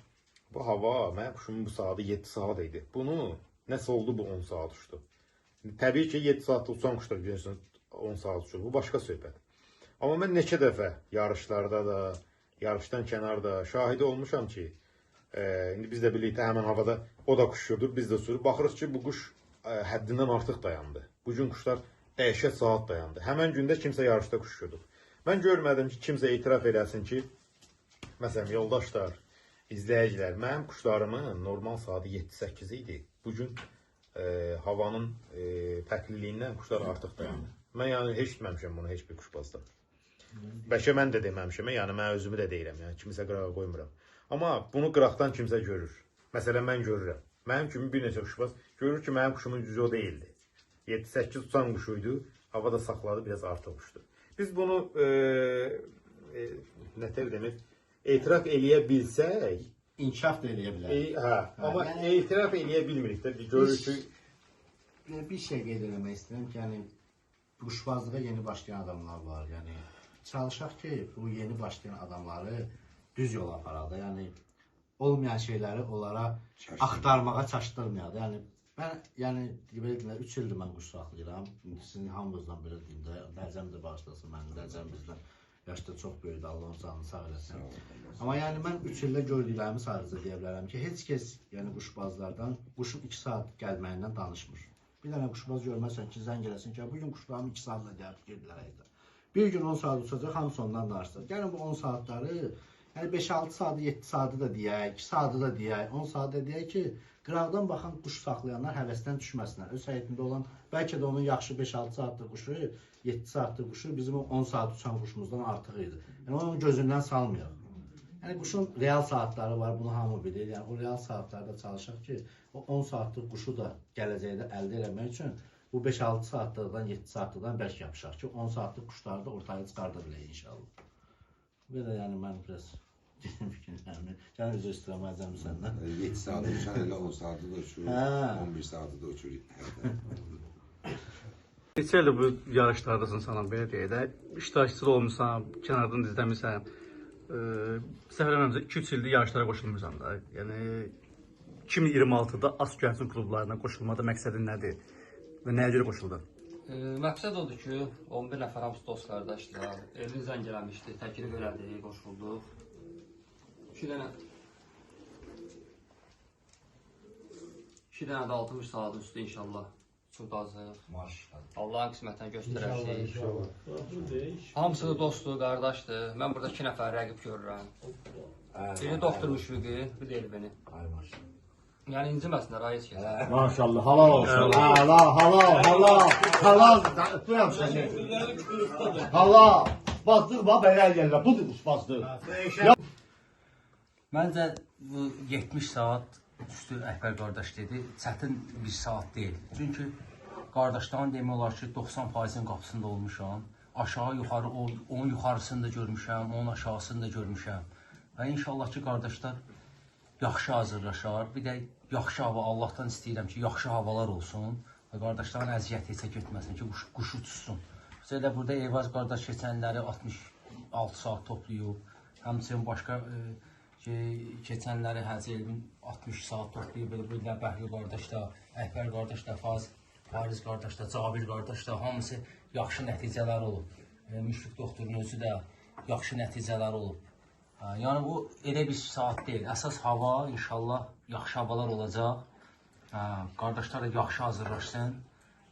bu hava, mənim quşumun bu saatı 7 saat idi. Bunu nəsə oldu bu 10 saat uçdu. Təbii ki 7 saatda uçan quşlar görürsün 10 saat uçur. Bu başqa söhbət. Amma mən neçə dəfə yarışlarda da, yarışdan kənarda şahidi olmuşam ki, İndi biz də bilirik də həmin havada o da quş uçurdu, biz də uçuruq. Baxırıq ki, bu quş həddindən artıq dayandı. Bu gün quşlar dəhşət saat dayandı. Həmən gündə kimsə yarışda quş uçurdu. Mən görmədim ki, kimsə etiraf eləsin ki, məsələn, yoldaşlar, izləyicilər, mənim quşlarımın normal saatı 7-8 idi. Bu gün havanın fərqliliyindən quşlar artıq dayandı. Mən yəni heç etməmişəm bunu heç bir quşbazdan. Bəlkə mən də deməmişəm, yəni mən özümü də deyirəm, yəni kimisə qırağa qoymuram. Amma bunu qıraqdan kimsə görür. Məsələn, mən görürəm. Mənim kimi bir neçə quşbaz görür ki, mənim quşumun gücü o deyildi. 7-8 uçan quşu idi, havada saxladı, biraz artıq uçdu. Biz bunu nətər denir, etiraf eləyə bilsək, İnkişaf da eləyə bilərik. Hə, amma yəni, etiraf eləyə bilmirik də. Görürük ki, bir şey qeyd eləmək istəyirəm ki, yəni quşbazlığa yeni başlayan adamlar var. Yəni çalışaq ki, bu yeni başlayan adamları düz yola aparaq da. Yəni olmayan şeyləri onlara axtarmağa çaşdırmayaq da. Yəni mən, yəni belə deyim, 3 ildir mən quş saxlayıram. İndi sizin hamınızdan belə deyim də, Dərcəm də bağışlasın məni, Dərcəm bizdən yaşda çox böyüdü, Allah onun canını sağ eləsin. Amma yəni mən 3 ildə gördüklərimi sadəcə deyə bilərəm ki, heç kəs, yəni quşbazlardan quşun 2 saat gəlməyindən danışmır. Bir dənə quşbaz görməsən ki, zəng eləsin ki, bugün quşlarım 2 saatla gəlib girdilər həyətə. Bir gün 10 saat uçacaq, hamısı ondan danışacaq. Gəlin bu 10 saatları, yəni 5-6 saatı, 7 saatı da deyək, 2 saatı da deyək, 10 saatı da deyək ki, qıraqdan baxan quş saxlayanlar həvəsdən düşməsinlər. Öz həyətində olan, bəlkə də onun yaxşı 5-6 saatlıq quşu, 7 saatlıq quşu bizim o 10 saat uçan quşumuzdan artıq idi. Yəni onun gözündən salmayaq. Yəni quşun real saatları var, bunu hamı bilir. Yəni o real saatlarda çalışaq ki, o 10 saatlıq quşu da gələcəkdə əldə eləmək üçün bu 5-6 saatlıqdan, 7 saatlıqdan bərk yapışaq ki, 10 saatlıq quşları da ortaya çıxarda bilək inşallah. Bu qədər yəni mən biraz fikirlərimi. Gəlin üzr istəyirəm Əcəm səndən. 7 saat uçan elə 10 saatı da uçur, 11 saatı da uçur. Neçə ildir bu yarışlardasın sana, belə deyək də, iştirakçı olmusan, kənardan izləmirsən. Səhv eləmirəmsə 2-3 ildir yarışlara qoşulmursan da. Yəni 2026-da As Göyərçin klublarına qoşulmada məqsədin nədir və nəyə görə qoşuldun? Məqsəd odur ki, 11 nəfər hamısı dost qardaşlar. Elvin zəng eləmişdi, təklif elədi, qoşulduq. 2 dənə də 60 saatın üstü inşallah uçurdacaq. Maşallah. Allahın qismətini göstərəcək. Hamısı da dostdur, qardaşdır. Mən burada 2 nəfər rəqib görürəm. Biri doktor Müşfiqi, bir də Elvini. Ay maşallah. Yəni inciməsinlər, ay heç kəs. Maşallah, halal olsun. Halal, halal, halal. Halal, öpürəm səni. Halal. Quşbazlıq bax, belə eləyirlər. Budur quşbazlıq. Məncə bu 70 saat üstü Əkbər qardaş dedi, çətin bir saat deyil. Çünki qardaşların demək olar ki, 90%-in qapısında olmuşam. Aşağı yuxarı, onun yuxarısını da görmüşəm, onun aşağısını da görmüşəm. Və inşallah ki, qardaşlar yaxşı hazırlaşar. Bir də yaxşı hava, Allahdan istəyirəm ki, yaxşı havalar olsun və qardaşların əziyyəti heçə getməsin ki, quş uçsun. Xüsusilə burada Eyvaz qardaş keçənləri 66 saat toplayıb, həmçinin başqa keçənləri Hacı Elvin 60 saat toplayıb, belə bu ilə Bəhlul qardaş da, Əkbər qardaş da, Fariz qardaş da, Cabir qardaş da, hamısı yaxşı nəticələr olub. Müşfiq doktorun özü də yaxşı nəticələr olub. Yəni bu elə bir saat deyil. Əsas hava inşallah yaxşı havalar olacaq. Qardaşlar da yaxşı hazırlaşsın.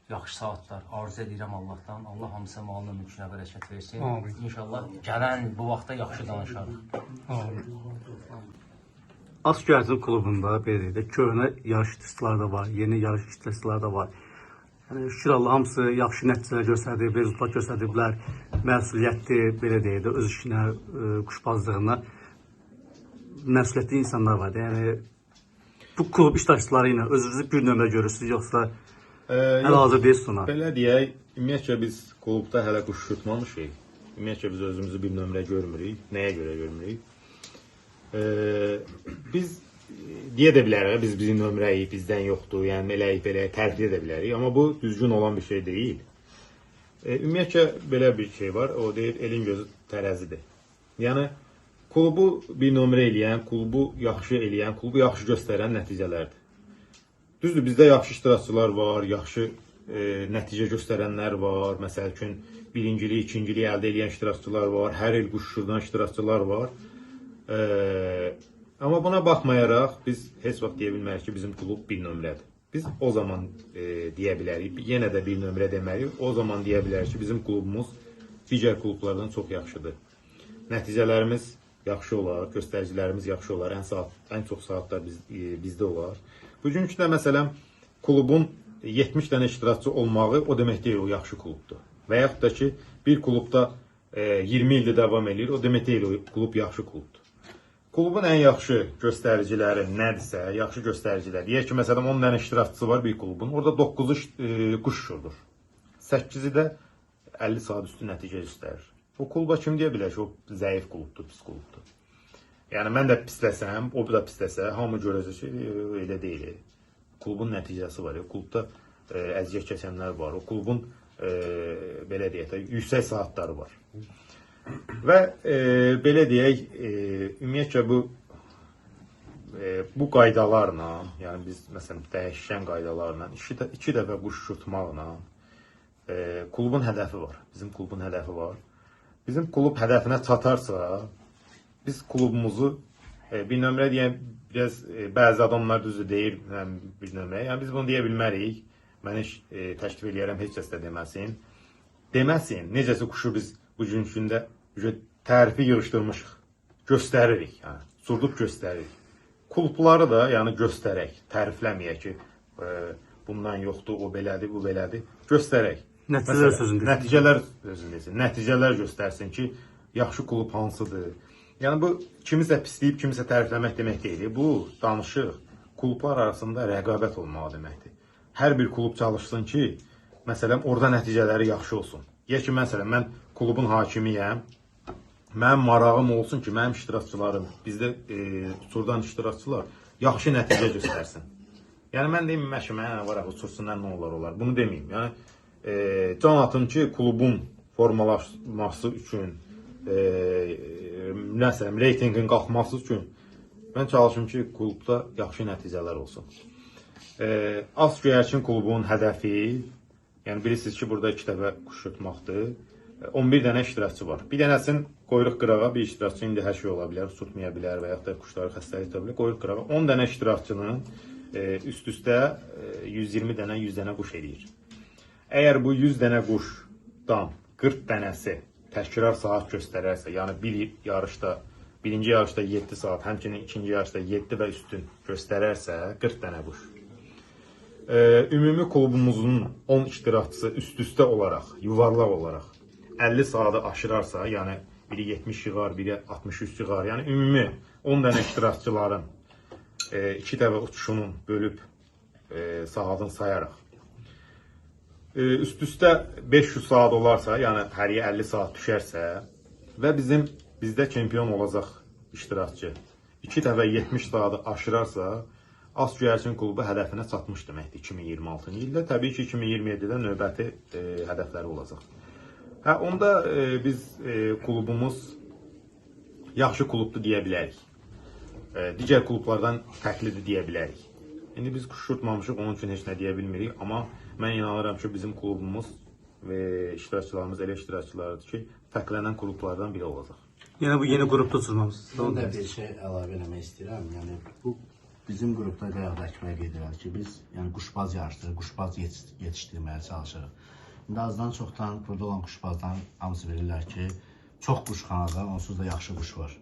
Yaxşı saatlar arzu edirəm Allahdan. Allah hamısına malına mülkünə bərəkət versin. Amin. İnşallah gələn bu vaxta yaxşı danışarıq. Amin. As Göyərçin klubunda belə deyək də, köhnə yarış iştirakçıları da var, yeni yarış iştirakçıları da var. Yəni şükür Allah hamısı yaxşı nəticələr göstərdi, rezultat göstəriblər, məsuliyyətli, belə deyək də, öz işinə, quşbazlığına məsuliyyətli insanlar var. Yəni bu klub iştirakçıları ilə özünüzü bir nömrə görürsünüz, yoxsa hələ hazır deyilsiniz ona? Belə deyək, ümumiyyətcə biz klubda hələ quş uçurtmamışıq. Ümumiyyətcə biz özümüzü bir nömrə görmürük. Nəyə görə görmürük? Biz deyə də bilərik, biz bizim nömrəyik, bizdən yoxdur, yəni eləyik, belə tərif edə bilərik. Amma bu düzgün olan bir şey deyil. Ümumiyyətcə belə bir şey var, o deyir, elin gözü tərəzidir. Yəni klubu bir nömrə eləyən, klubu yaxşı eləyən, klubu yaxşı göstərən nəticələrdir. Düzdür, bizdə yaxşı iştirakçılar var, yaxşı nəticə göstərənlər var. Məsəl üçün, birincilik, ikinciliyi əldə eləyən iştirakçılar var, hər il quş uçurdan iştirakçılar var. Amma buna baxmayaraq biz heç vaxt deyə bilmərik ki, bizim klub bir nömrədir. Biz o zaman deyə bilərik, yenə də bir nömrə deməliyik. O zaman deyə bilərik ki, bizim klubumuz digər klublardan çox yaxşıdır. Nəticələrimiz yaxşı olar, göstəricilərimiz yaxşı olar, ən çox saatlar bizdə olar. Bugünkü də məsələn klubun 70 dənə iştirakçı olmağı o demək deyil, o yaxşı klubdur. Və yaxud da ki, bir klubda 20 ildir davam eləyir, o demək deyil, o klub yaxşı klubdur. Klubun ən yaxşı göstəriciləri nədirsə, yaxşı göstəricilər. Deyək ki, məsələn 10 dənə iştirakçısı var bir klubun, orada 9-u quş uçurdur. 8-i də 50 saat üstü nəticə göstərir. O kluba kim deyə bilər ki, o zəif klubdur, pis klubdur. Yəni mən də pisləsəm, o da pisləsə, hamı görəcək ki, elə deyil. Klubun nəticəsi var. O klubda əziyyət çəkənlər var. O klubun belə deyək də, yüksək saatları var. Və belə deyək, ümumiyyətcə bu qaydalarla, yəni biz məsələn dəyişən qaydalarla, iki dəfə quş uçurtmaqla klubun hədəfi var. Bizim klubun hədəfi var. Bizim klub hədəfinə çatarsa, biz klubumuzu bir nömrə deyən, biraz bəzi adamlar düzdür deyir bir nömrə. Yəni biz bunu deyə bilmərik. Mən heç təklif eləyərəm, heç kəs də deməsin. Deməsin, necəsi quşu biz bugünkü gündə tərifi yığışdırmışıq, göstəririk, yəni, uçurdub göstəririk. Klubları da yəni göstərək, tərifləməyək ki, bundan yoxdur, o belədir, bu belədir, göstərək. Nəticələr sözünü desin. Nəticələr sözünü desin. Nəticələr göstərsin ki, yaxşı klub hansıdır. Yəni bu kimisə pisləyib, kimisə tərifləmək demək deyil. Bu danışıq klublar arasında rəqabət olmağı deməkdir. Hər bir klub çalışsın ki, məsələn, orada nəticələri yaxşı olsun. Deyək ki, məsələn, mən klubun hakimiyəm. Mənim marağım olsun ki, mənim iştirakçılarım, bizdə uçurdan iştirakçılar yaxşı nəticə göstərsin. Yəni mən deyim, mənə var, uçursunlar, nə olar, olar. Bunu deməyim. Yəni can atım ki, klubun formalaşması üçün, məsələn, reytingin qalxması üçün mən çalışım ki, klubda yaxşı nəticələr olsun. As Göyərçin klubunun hədəfi, yəni bilirsiniz ki, burada 2 dəfə quş uçurtmaqdır. 11 dənə iştirakçı var. Bir dənəsini qoyuruq qırağa, bir iştirakçı indi hər şey ola bilər, uçurtmaya bilər və yaxud da quşları xəstəlik tuta bilər, qoyuruq qırağa. 10 dənə iştirakçının üst-üstə 120 dənə, 100 dənə quş eləyir. Əgər bu 100 dənə quşdan 40 dənəsi təkrar saat göstərərsə, yəni bir yarışda, birinci yarışda 7 saat, həmçinin ikinci yarışda 7 və üstün göstərərsə 40 dənə quş. Ümumi klubumuzun 10 iştirakçısı üst-üstə olaraq, yuvarlaq olaraq 50 saatı aşırarsa, yəni biri 70 yığar, biri 63 yığar, yəni ümumi 10 dənə iştirakçıların 2 dəfə uçuşunun bölüb saatını sayaraq üst-üstə 500 saat olarsa, yəni həriyə 50 saat düşərsə və bizdə çempion olacaq iştirakçı 2 dəfə 70 saatı aşırarsa, As Göyərçin klubu hədəfinə çatmış deməkdir 2026-cı ildə. Təbii ki, 2027-də növbəti hədəfləri olacaq. Hə, onda biz klubumuz yaxşı klubdur deyə bilərik. Digər klublardan fərqlidir deyə bilərik. İndi biz quş uçurtmamışıq, onun üçün heç nə deyə bilmirik. Amma mən inanıram ki, bizim klubumuz və iştirakçılarımız elə iştirakçılardır ki, fərqlənən klublardan biri olacaq. Yəni bu yeni qrupda uçurmamısınız. Mən də bir şey əlavə eləmək istəyirəm. Yəni bu bizim qrupda bayaq da Əkbər qeyd elədi ki, biz yəni quşbaz yarışdırırıq, quşbaz yetişdirməyə çalışırıq. İndi azdan çoxdan burada olan quşbazların hamısı bilirlər ki, çox quşxanada onsuz da yaxşı quş var.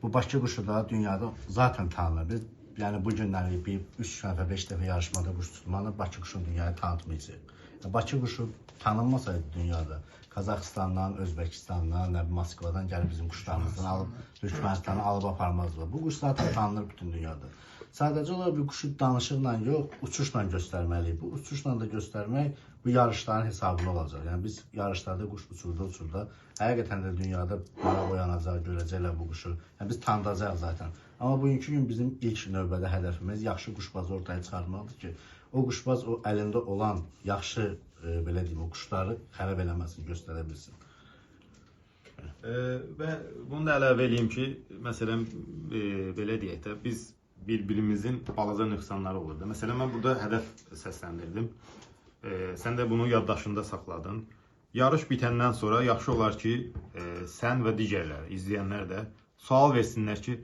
Bu Bakı quşu da dünyada zaten tanınır. Biz yəni bu günləri bir 3 dəfə, 5 dəfə yarışmada quş tutmanı Bakı quşunu dünyaya tanıtmayacaq. Yəni, Bakı quşu tanınmasaydı dünyada, Qazaxıstandan, Özbəkistandan, nə Moskvadan gəlib bizim quşlarımızdan alıb Türkmənistanı alıb aparmazlar. Bu quş zaten tanınır bütün dünyada. Sadəcə olaraq bu quşu danışıqla yox, uçuşla göstərməliyik. Bu uçuşla da göstərmək bu yarışların hesabına olacaq. Yəni biz yarışlarda quş uçurda həqiqətən də dünyada maraq oyanacaq, görəcəklər bu quşu. Yəni biz tanıdacaq zaten. Amma bugünkü gün bizim ilk növbədə hədəfimiz yaxşı quşbazı ortaya çıxartmaqdır ki, o quşbaz o əlində olan yaxşı belə deyim, o quşları xərab eləməsin, göstərə bilsin. Və bunu da əlavə eləyim ki, məsələn, belə deyək də, biz bir-birimizin balaca nöqsanları olurdu. Məsələn, mən burada hədəf səsləndirdim. Sən də bunu yaddaşında saxladın. Yarış bitəndən sonra yaxşı olar ki, sən və digərləri, izləyənlər də sual versinlər ki,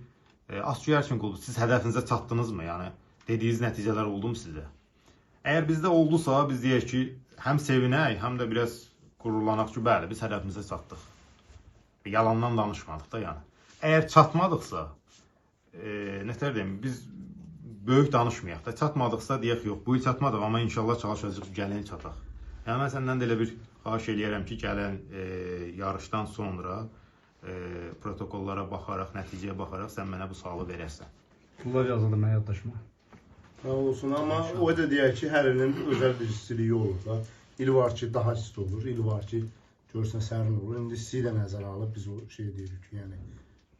As göyərçin klubu, siz hədəfinizə çatdınızmı? Yəni dediyiniz nəticələr oldu mu sizə? Əgər bizdə oldusa, biz deyək ki, həm sevinək, həm də biraz qürurlanaq ki, bəli, biz hədəfimizə çatdıq. Yalandan danışmadıq da yəni. Əgər çatmadıqsa, nətər deyim, biz böyük danışmayaq da. Çatmadıqsa deyək yox, bu il çatmadıq, amma inşallah çalışacağıq ki, gələn il çataq. Yəni mən səndən də elə bir xahiş eləyərəm ki, gələn yarışdan sonra protokollara baxaraq, nəticəyə baxaraq sən mənə bu sualı verərsən. Pullar yazıldı mənə yaddaşıma. Olsun, amma o da deyək ki, hər ilin özəl bir istiliyi olur da. İl var ki, daha isti olur, il var ki, görsən sərin olur. İndi istiyi də nəzərə alıb biz o şey deyirik ki, yəni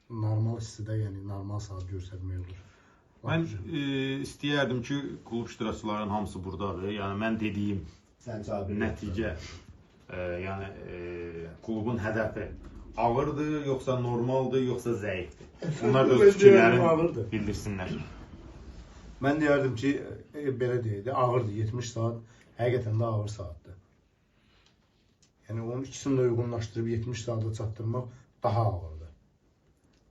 normal istidə, yəni normal saat göstərmək olur. Mən istəyərdim ki, klub iştirakçılarının hamısı buradadır. Yəni mən dediyim nəticə, yəni klubun hədəfi ağırdır, yoxsa normaldır, yoxsa zəifdir? Bunlar da öz fikirlərini bildirsinlər. Mən deyərdim ki, belə deyək də, ağırdır, 70 saat həqiqətən də ağır saatdır. Yəni onun ikisini də uyğunlaşdırıb 70 saata çatdırmaq daha ağırdır.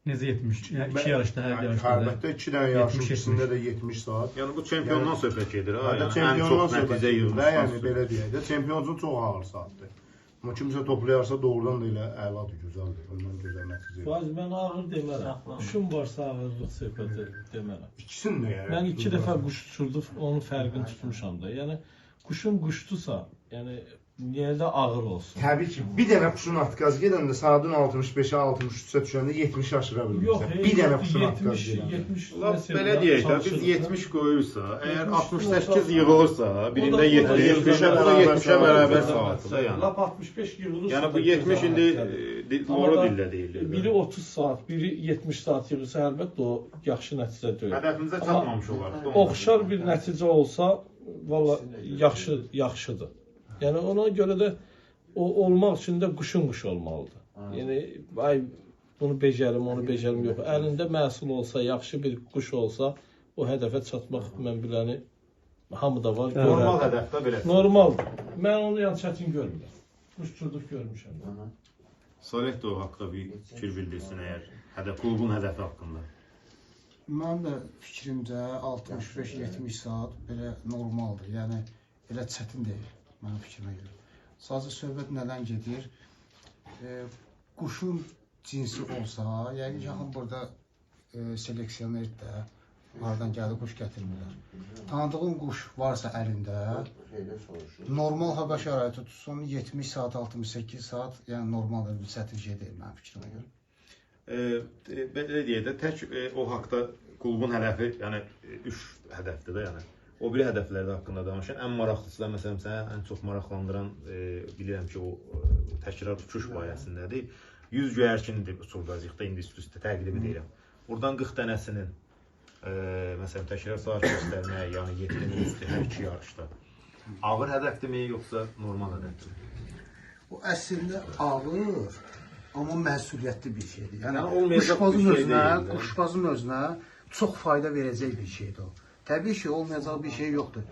Necə 70? Yəni iki yarışda, hər yarışda. Əlbəttə, 2 dənə yarışın ikisində də 70 saat. Yəni bu çempiondan söhbət gedir ha. Yəni ən çox nəticə yığmışdan. Yəni belə deyək də, çempion üçün çox ağır saatdır. Amma kimsə toplayarsa doğrudan da elə əladır, gözəldir. Ondan gözəl nəticə. Faiz, mən ağır demərəm. Quşum varsa ağırlıq söhbəti demərəm. İkisini də yəni. Mən 2 dəfə quş uçurdum, onun fərqini tutmuşam da. Yəni quşum quşdursa, yəni niyə də ağır olsun? Təbii ki, bir dənə quşun atqaz gedəndə saatın 65-ə, 63-ə düşəndə 70 aşıra bilmirsən. Bir dənə quşun atqaz gedəndə. Lap belə deyək də, biz 70 qoyursa, əgər 68 yığılırsa, birində 70, 70-ə bərabər saatdır yəni. Lap 65 yığılırsa. Yəni bu 70 indi doğru dildə deyilir. Biri 30 saat, biri 70 saat yığılsa, əlbəttə o yaxşı nəticə deyil. Hədəfimizə çatmamış olaraq. Oxşar bir nəticə olsa, valla yaxşıdır. Yəni ona görə də o olmaq üçün də quşun quş olmalıdır. Yəni ay bunu becərim, onu becərim yox. Əlində məhsul olsa, yaxşı bir quş olsa, o hədəfə çatmaq mən biləni hamı da var. Normal hədəf də belə. Normaldır. Mən onu yəni çətin görmürəm. Quş uçurduq görmüşəm. Salih də o haqda bir fikir bildirsin əgər hədəf, klubun hədəfi haqqında. Mənim də fikrimcə 65-70 saat belə normaldır. Yəni elə çətin deyil. Mənim fikrimə görə. Sadəcə söhbət nədən gedir? Quşun cinsi olsa, yəqin ki, hamı burada seleksioner də hardan gəlir, quş gətirmirlər. Tanıdığın quş varsa əlində, normal hava şəraiti tutsun, 70 saat, 68 saat, yəni normal bir çətin şey deyil mənim fikrimə görə. Belə deyək də, tək o haqda klubun hədəfi, yəni 3 hədəfdir də, yəni. O biri hədəfləri haqqında danışan, ən maraqlısı da, məsələn, sənə ən çox maraqlandıran, bilirəm ki, o təkrar uçuş barəsindədir. 100 göyərçindir uçurdacaq da, indi üst-üstə təqrib edirəm. Oradan 40 dənəsinin, məsələn, təkrar saat göstərməyə, yəni 7-nin üstü hər iki yarışda. Ağır hədəfdirmi, yoxsa normal hədəfdirmi? O əslində ağır, amma məsuliyyətli bir şeydir. Yəni, quşbazın özünə çox fayda verəcək bir şeydir o. Təbii ki, olmayacaq bir şey yoxdur.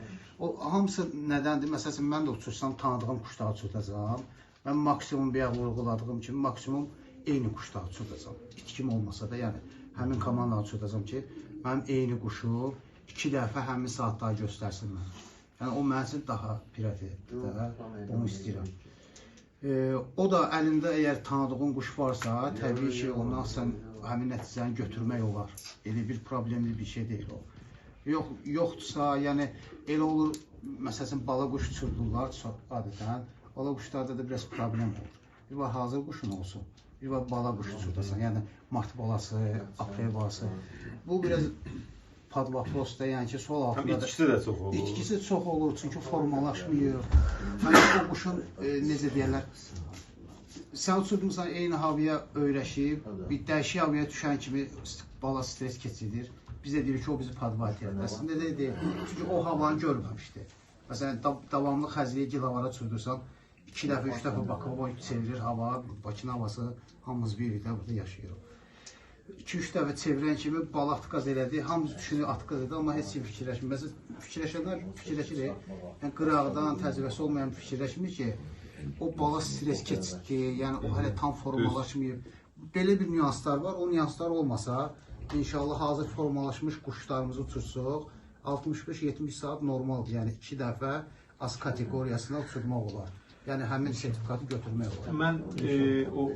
O hamısı nədəndir? Məsələn, mən də uçursam, tanıdığım quşları uçurdacağam. Mən maksimum, bayaq vurğuladığım kimi, maksimum eyni quşları uçurdacağam. İtkim olmasa da, yəni həmin komandanı uçurdacağam ki, mənim eyni quşu 2 dəfə həmin saatları göstərsin mənə. Yəni, o mənim üçün daha prioritetdir də, onu istəyirəm. O da əlində əgər tanıdığın quş varsa, təbii ki, ondan sən həmin nəticəni götürmək olar. Elə bir problemli bir şey deyil o. Yoxdursa, yəni elə olur, məsələn, bala quş uçurdurlar adətən. Bala quşlarda da biraz problem olur. Bir var hazır quşun olsun, bir var bala quş uçurdasan, yəni mart balası, aprel balası. Bu biraz padvaprosda, yəni ki, sol altında da... İtkisi də çox olur. İtkisi çox olur, çünki formalaşmıyor. Yəni o quşun, necə deyərlər, sən uçurdunsan, eyni havaya öyrəşib, bir dəyişik havaya düşən kimi bala stres keçirir. Biz də deyirik ki, o bizi padvat edir. Əslində də deyil. Çünki o havanı görməmişdi. Məsələn, davamlı xəzliyə gilavara uçurdursan, 2 dəfə, 3 dəfə Bakı çevirir hava, Bakının havası hamımız bilirik də, burada yaşayırıq. 2-3 dəfə çevirən kimi bala atqaz elədi, hamımız düşünür atqaz elədi, amma heç kim fikirləşmir. Məsələn, fikirləşənlər fikirləşir, yəni qıraqdan təcrübəsi olmayan fikirləşmir ki, o bala stres keçirdi, yəni o hələ tam formalaşmayıb. Belə bir nüanslar var, o nüanslar olmasa, İnşallah hazır formalaşmış quşlarımızı uçursuq. 65-70 saat normaldır. Yəni 2 dəfə az kateqoriyasına uçurmaq olar. Yəni həmin sertifikatı götürmək olar. Mən o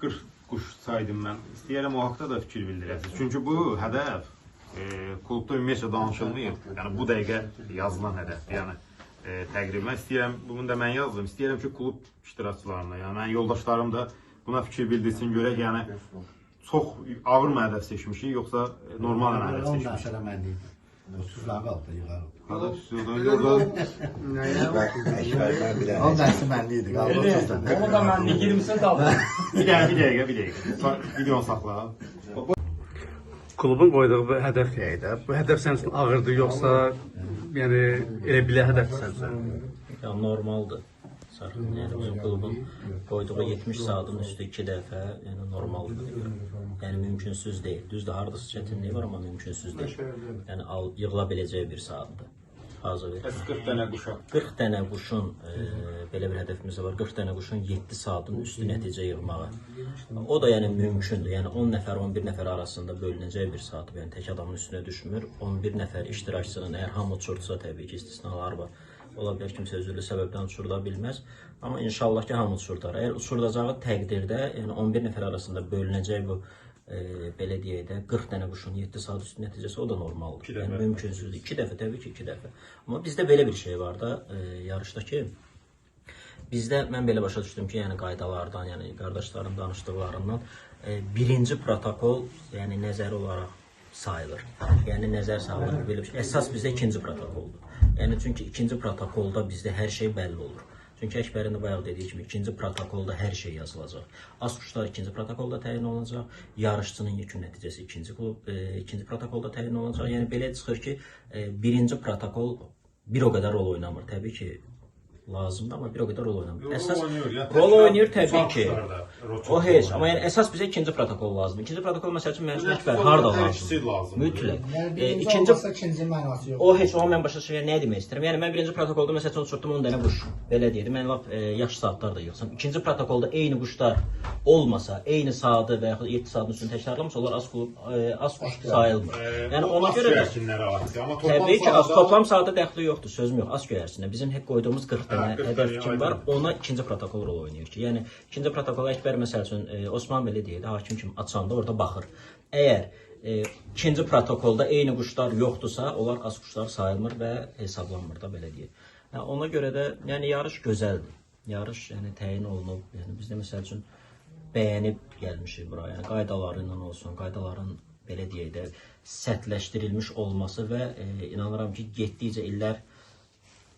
40 quş saydım mən. İstəyirəm o haqda da fikir bildirəsiniz. Çünki bu hədəf klubda ümumiyyətcə danışılmayıb. Yəni bu dəqiqə yazılan hədəfdir. Yəni təqribən istəyirəm, bunu da mən yazdım. İstəyirəm ki, klub iştirakçılarına, yəni mənim yoldaşlarım da buna fikir bildirsin görək, yəni çox ağır mı hədəf seçmişik, yoxsa normal mı hədəf seçmişik? Məsələ mən deyim. 30-lar qaldı, yığarım. Hada orada. Əkbər mən bilən. 10 dənəsi mənli idi, qaldı 30 dənə. Onu da mən 20-sini də aldım. Bir dəqiqə, bir dəqiqə. Videonu saxla. Klubun qoyduğu bu hədəf deyək də. Bu hədəf sənin üçün ağırdır, yoxsa yəni elə bilə hədəfdir sənin üçün? Ya normaldır. Sərxan, yəni bizim klubun qoyduğu 70 saatın üstü 2 dəfə, yəni normaldır. Yəni mümkünsüz deyil. Düzdür, hardasa çətinliyi var, amma mümkünsüz deyil. Yəni yığıla biləcəyi bir saatdır. Hazır. Bəs 40 dənə quşa. 40 dənə quşun belə bir hədəfimiz var. 40 dənə quşun 7 saatın üstü nəticə yığmağı. O da yəni mümkündür. Yəni 10 nəfər, 11 nəfər arasında bölünəcək bir saat. Yəni tək adamın üstünə düşmür. 11 nəfər iştirakçının əgər hamı uçursa, təbii ki, istisnalar var. Ola bilər kimsə üzürlü səbəbdən uçurda bilməz. Amma inşallah ki, hamı uçurdar. Əgər uçurdacağı təqdirdə, yəni 11 nəfər arasında bölünəcək bu belə deyək də 40 dənə quşun 7 saat üstü nəticəsi, o da normaldır. Yəni mümkünsüzdür. 2 dəfə, təbii ki, 2 dəfə. Amma bizdə belə bir şey var da yarışda ki, bizdə mən belə başa düşdüm ki, yəni qaydalardan, yəni qardaşların danışdıqlarından birinci protokol, yəni nəzəri olaraq sayılır. Yəni nəzər salınır belə bir şey. Əsas bizdə ikinci protokoldur. Yəni çünki ikinci protokolda bizdə hər şey bəlli olur. Çünki Əkbərin də bayaq dediyi kimi ikinci protokolda hər şey yazılacaq. Az quşlar ikinci protokolda təyin olunacaq. Yarışçının yekun nəticəsi ikinci protokolda təyin olunacaq. Yəni belə çıxır ki, birinci protokol bir o qədər rol oynamır. Təbii ki, lazımdır, amma bir o qədər rol oynamır. Əsas rol oynayır təbii ki. O heç, amma yəni əsas bizə ikinci protokol lazımdır. İkinci protokol məsəl üçün mənim üçün Əkbər harda lazımdır? Mütləq. İkinci mənası yox. O heç, o mən başa düşürəm, nə demək istəyirəm. Yəni mən birinci protokolda məsəl üçün uçurtdum 10 dənə quş. Belə deyək, mən lap yaxşı saatlar da yığsam. İkinci protokolda eyni quşlar olmasa, eyni saatı və yaxud 7 saatın üstünü təkrarlamasa, onlar az quş sayılmır. Yəni ona görə də təbii ki, az toplam saata dəxli yoxdur, sözüm yox, az göyərsinə. Bizim hep qoyduğumuz 40 dənə hədəf kim var, ona ikinci protokol rol oynayır ki. Yəni ikinci protokola Əkbər məsəl üçün Osman belə deyir, hakim kimi açanda orada baxır. Əgər ikinci protokolda eyni quşlar yoxdursa, onlar az quşlar sayılmır və hesablanmır da, belə deyək. Yəni, ona görə də yəni yarış gözəldir. Yarış yəni təyin olunub. Yəni biz də məsəl üçün bəyənib gəlmişik bura. Yəni qaydaları ilə olsun, qaydaların belə deyək də sərtləşdirilmiş olması və inanıram ki, getdikcə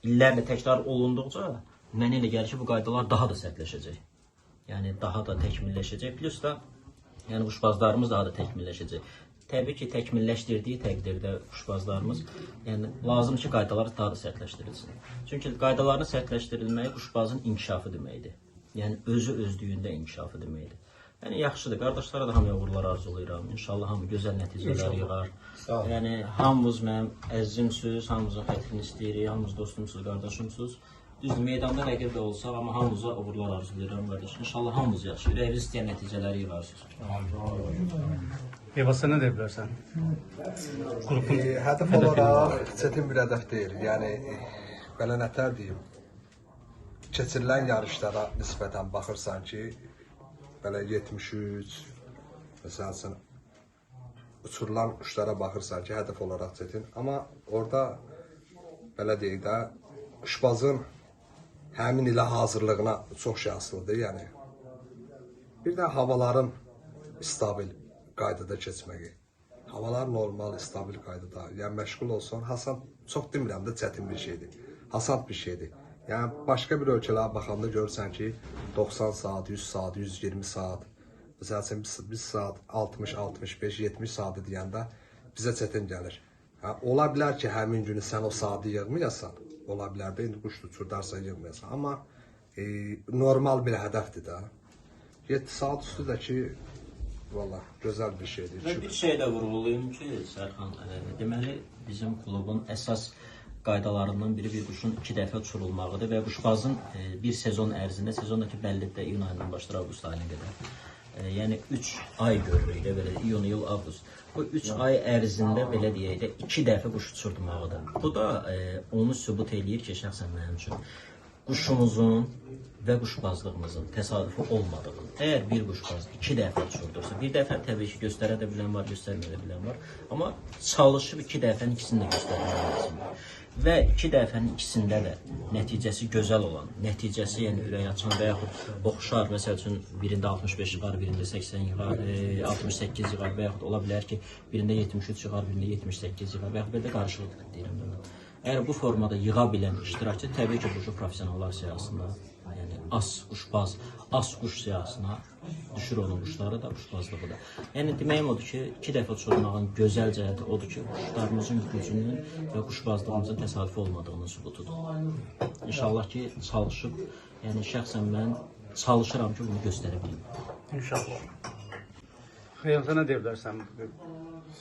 illərlə təkrar olunduqca mənə elə gəlir ki, bu qaydalar daha da sərtləşəcək. Yəni daha da təkmilləşəcək. Plus da yəni quşbazlarımız daha da təkmilləşəcək. Təbii ki, təkmilləşdirdiyi təqdirdə quşbazlarımız, yəni lazım ki, qaydalar daha da sərtləşdirilsin. Çünki qaydaların sərtləşdirilməyi quşbazın inkişafı deməkdir. Yəni özü özlüyündə inkişafı deməkdir. Yəni yaxşıdır. Qardaşlara da hamıya uğurlar arzulayıram. İnşallah hamı gözəl nəticələr yığar. Yəni hamımız mənim əzizimsiniz, hamımızın xətrini istəyirik, hamımız dostumsuz, qardaşımsınız. Düzdür, meydanda rəqib də olsaq, amma hamımıza uğurlar arzulayıram qardaş. İnşallah hamımız yaxşı, ürəyiniz istəyən nəticələri yığarsınız. Eyvaz, sən nə deyə bilərsən? Qrupun hədəf olaraq çətin bir hədəf deyil. Yəni belə nətər deyim, keçirilən yarışlara nisbətən baxırsan ki, belə 73, məsəl üçün uçurulan quşlara baxırsan ki, hədəf olaraq çətin. Amma orada belə deyək də, quşbazın həmin ilə hazırlığına çox şey asılıdır. Yəni bir də havaların stabil qaydada keçməyi. Havalar normal, stabil qaydada. Yəni məşğul olsun. Hasan, çox demirəm də, çətin bir şeydir. Hasat bir şeydir. Yəni başqa bir ölkələrə baxanda görürsən ki, 90 saat, 100 saat, 120 saat, məsəl üçün 1 saat 60, 65, 70 saatı deyəndə bizə çətin gəlir. Hə, ola bilər ki, həmin günü sən o saatı yığmayasan, ola bilər də indi quş uçurdarsan yığmayasan, amma normal bir hədəfdir də. 7 saat üstü də ki, valla gözəl bir şeydir. Və bir şey də vurğulayım ki, Sərxan, deməli bizim klubun əsas qaydalarından biri bir quşun 2 dəfə uçurulmağıdır və quşbazın bir sezon ərzində, sezondakı bəllidir də iyun ayından başlayır avqust ayına qədər, Yəni 3 ay görürük də belə iyun, iyul, avqust. Bu 3 ay ərzində belə deyək də 2 dəfə quş uçurtmağıdır. Bu da onu sübut eləyir ki, şəxsən mənim üçün quşumuzun və quşbazlığımızın təsadüfi olmadığını. Əgər bir quşbaz 2 dəfə uçurdursa, bir dəfə təbii ki, göstərə də bilən var, göstərməyə də bilən var, amma çalışıb 2 dəfənin ikisini də göstərmək lazımdır. Və 2 dəfənin ikisində də nəticəsi gözəl olan, nəticəsi yəni ürək açan və yaxud oxşar, məsəl üçün birində 65 yığar, birində 80 yığar, 68 yığar və yaxud ola bilər ki, birində 73 yığar, birində 78 yığar və yaxud belə də qarışıq deyirəm də mən. Əgər bu formada yığa bilən iştirakçı təbii ki, quşu professionallar siyahısında, yəni as quşbaz, as quş siyahısına düşür onun quşları da, quşbazlığı da. Yəni deməyim odur ki, 2 dəfə uçurmağın gözəl cəhəti odur ki, quşlarımızın gücünün və quşbazlığımızın təsadüfi olmadığının sübutudur. İnşallah ki, çalışıb, yəni şəxsən mən çalışıram ki, bunu göstərə bilim. İnşallah. Xeyr, sən nə deyə bilərsən?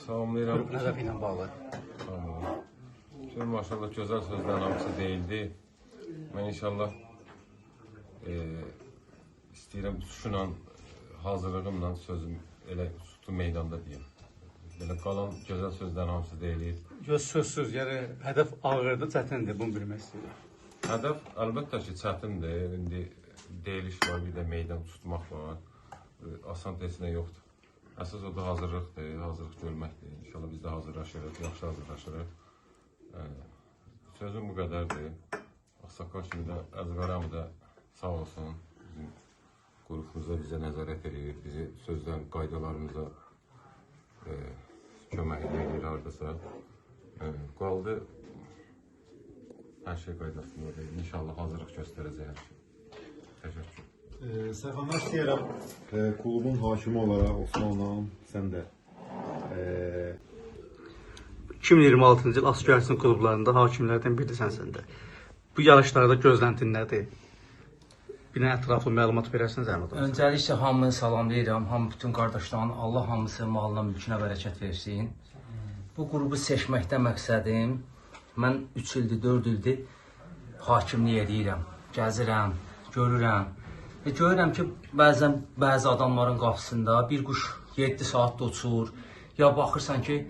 Salamlayıram. Qrupun hədəfi ilə bağlı. Tamam. Şöyle maşallah gözəl sözlərin hamısı deyildi. Mən inşallah istəyirəm uçuşla, hazırlığımla sözüm elə uçtu meydanda deyim. Belə qalan gözəl sözlərin hamısı deyilir. Yox, sözsüz, yəni hədəf ağırdır, çətindir, bunu bilmək istəyirəm. Hədəf əlbəttə ki, çətindir. İndi deyiliş var, bir də meydan tutmaq var. Asan heç nə yoxdur. Əsas o da hazırlıqdır, hazırlıq görməkdir. İnşallah biz də hazırlaşırıq, yaxşı hazırlaşırıq. Sözüm bu qədərdir. Ağsaqqal kimi də, Əzqaram da sağ olsun. Bizim qrupumuza bizə nəzarət edir, bizi sözdən qaydalarımıza kömək edir hardasa. Qaldı hər şey qaydasındadır. İnşallah hazırlıq göstərəcək hər şey. Təşəkkür. Sərxan, mən istəyirəm klubun hakimi olaraq Osmanla sən də 2026-cı il As Göyərsin klublarında hakimlərdən biri sənsən də. Bu yarışlarda gözləntin nədir? Bir dənə ətraflı məlumat verərsən zəhmət olmasa. Öncəliklə hamını salamlayıram. Hamı bütün qardaşların Allah hamısı malına, mülkünə bərəkət versin. Bu qrupu seçməkdə məqsədim, mən 3 ildir, 4 ildir hakimlik eləyirəm. Gəzirəm, görürəm. Və görürəm ki, bəzən bəzi adamların qapısında bir quş 7 saat da uçur. Ya baxırsan ki,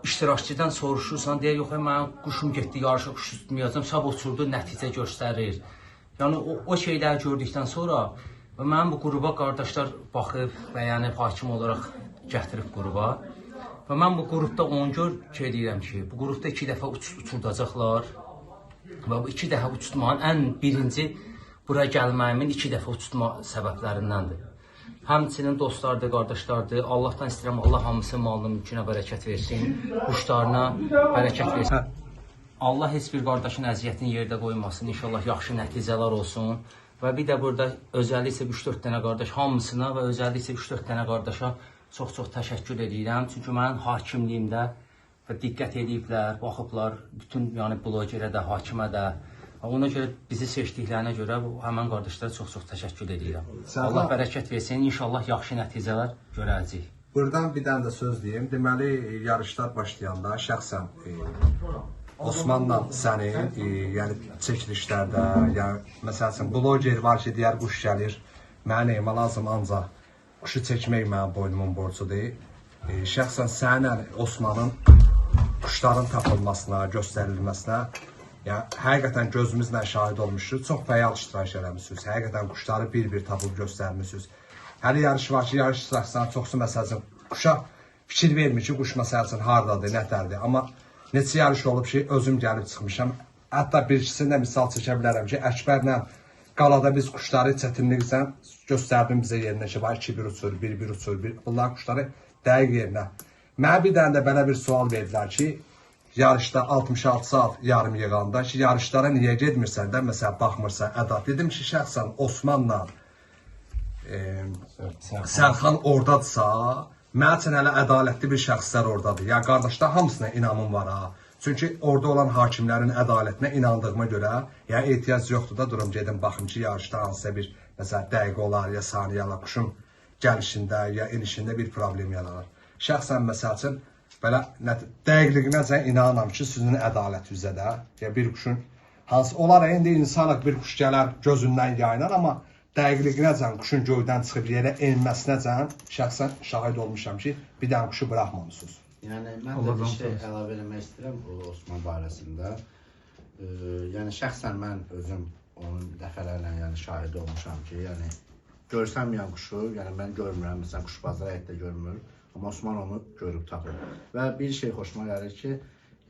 iştirakçıdan soruşursan, deyir, yox, mənim quşum getdi, yarışa quş tutmayacam, sabah uçurdu, nəticə göstərir. Yəni, o şeyləri gördükdən sonra mənim bu qrupa qardaşlar baxıb, bəyənib, hakim olaraq gətirib qrupa. Və mən bu qrupda onu gör ki, eləyirəm ki, bu qrupda 2 dəfə uçurdacaqlar. Və bu 2 dəfə uçurtmanın ən birinci bura gəlməyimin 2 dəfə uçurtma səbəblərindəndir. Həmçinin dostlardır, qardaşlardır. Allahdan istəyirəm, Allah hamısı malına, mülkünə bərəkət versin, quşlarına bərəkət versin. Allah heç bir qardaşın əziyyətini yerdə qoymasın. İnşallah yaxşı nəticələr olsun. Və bir də burada özəlliklə 3-4 dənə qardaş hamısına və özəlliklə 3-4 dənə qardaşa çox-çox təşəkkür edirəm. Çünki mənim hakimliyimdə və diqqət ediblər, baxıblar bütün yəni blogerə də, hakimə də. Ona görə bizi seçdiklərinə görə bu həmin qardaşlara çox-çox təşəkkür edirəm. Allah bərəkət versin. İnşallah yaxşı nəticələr görəcəyik. Buradan bir dənə də söz deyim. Deməli, yarışlar başlayanda şəxsən Osmanla sənin, yəni çəkilişlərdə, yəni məsəl üçün bloger var ki, deyər quş gəlir, mənə neyimə lazım, ancaq quşu çəkmək mənim boynumun borcudur. Şəxsən səninlə Osmanın quşların tapılmasına, göstərilməsinə, yəni həqiqətən gözümüzlə şahid olmuşuq. Çox fəal iştirak eləmişsiniz. Həqiqətən quşları bir-bir tapıb göstərmişsiniz. Hələ yarış var ki, yarış iştirakçılarının çoxsu məsəl üçün quşa fikir vermir ki, quş məsəl üçün hardadır, nətərdir. Amma neçə yarış olub ki, özüm gəlib çıxmışam. Hətta bir ikisini də misal çəkə bilərəm ki, Əkbərlə qalada biz quşları çətinliklə göstərdim bizə yerinə ki, var 2-1 uçur, 1-1 uçur, bunlar quşları dəqiq yerinə. Mənə bir dənə də belə bir sual verdilər ki, yarışda 66 saat yarım yığanda ki, yarışlara niyə getmirsən də, məsələn, baxmırsan, əda. Dedim ki, şəxsən Osmanla Sərxan oradadırsa, mənim üçün hələ ədalətli bir şəxslər oradadır. Ya qardaşlar, hamısına inamım var ha. Çünki orada olan hakimlərin ədalətinə inandığıma görə, yəni ehtiyac yoxdur da durum gedim baxım ki, yarışda hansısa bir məsələn dəqiqə olar ya saniyə olar, quşun gəlişində ya inişində bir problem yaranar. Şəxsən məsəl üçün belə dəqiqliyinəcə inanıram ki, sizin ədalət üzə də, ya bir quşun hansı olar indi insanıq bir quş gələr gözündən yayınar, amma Dəqiqliyinəcən quşun göydən çıxıb yerə enməsinəcən şəxsən şahid olmuşam ki, bir dənə quşu buraxmamısınız. Yəni mən də bir şey əlavə eləmək istəyirəm o Osman barəsində. Yəni şəxsən mən özüm onun dəfələrlə yəni şahidi olmuşam ki, yəni görsənməyən quşu, yəni mən görmürəm, məsələn quşbazlar həyətdə görmür, amma Osman onu görüb tapır. Və bir şey xoşuma gəlir ki,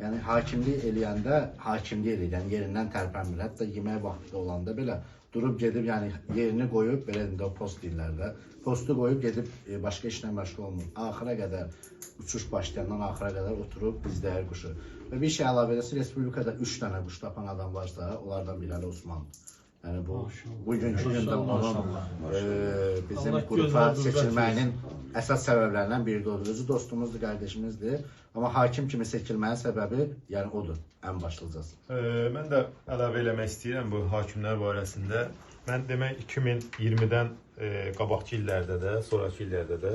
yəni hakimlik eləyəndə hakimlik eləyir, yəni yerindən tərpənmir. Hətta yemək vaxtı olanda belə durub gedib, yəni yerini qoyub, belə deyim də o post deyirlər də, postu qoyub gedib başqa işlə məşğul olmur. Axıra qədər, uçuş başlayandan axıra qədər oturub izləyir quşu. Və bir şey əlavə eləsə, Respublikada 3 dənə quş tapan adam varsa, onlardan biri hələ Osmandır. Yəni bu bugünkü gündə onun bizim qrupa seçilməyinin əsas səbəblərindən biri də odur. Özü dostumuzdur, qardaşımızdır. Amma hakim kimi seçilməyin səbəbi yəni odur, ən başlıcası. Mən də əlavə eləmək istəyirəm bu hakimlər barəsində. Mən demək 2020-dən qabaqçı illərdə də, sonrakı illərdə də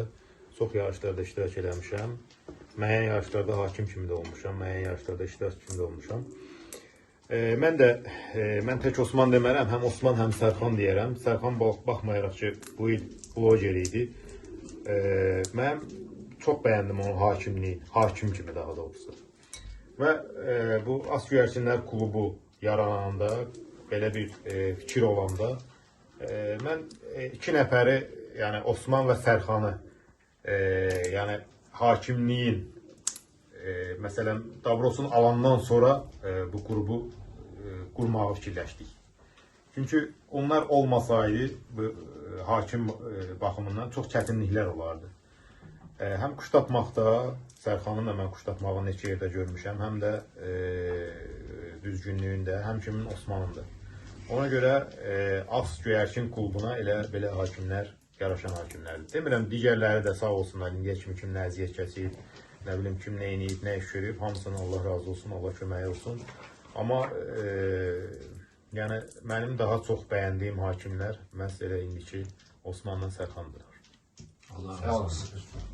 çox yarışlarda iştirak eləmişəm. Müəyyən yarışlarda hakim kimi də olmuşam, müəyyən yarışlarda iştirakçı kimi də olmuşam. Mən də mən tək Osman demərəm, həm Osman, həm Sərxan deyərəm. Sərxan baxmayaraq ki, bu il bloger idi. Mən çox bəyəndim onun hakimliyi, hakim kimi daha doğrusu. Və bu As Göyərçinlər klubu yarananda, belə bir fikir olanda mən iki nəfəri, yəni Osman və Sərxanı, yəni hakimliyin, məsələn, Dabrosun alandan sonra bu qrupu qurmağı fikirləşdik. Çünki onlar olmasaydı bu hakim baxımından çox çətinliklər olardı. Həm quş tapmaqda, Sərxanın da mən quş tapmağı neçə yerdə görmüşəm, həm də düzgünlüyündə, həm kimin Osmanın da. Ona görə As Göyərçin klubuna elə belə hakimlər, yaraşan hakimlərdir. Demirəm, digərləri də sağ olsunlar, indiyə kimi kim nə əziyyət kəsib, nə bilim kim nə eləyib, nə iş görüb, hamısına Allah razı olsun, Allah köməyi olsun. Amma yəni mənim daha çox bəyəndiyim hakimlər məhz elə indiki Osmanla Sərxandır. Allah razı olsun.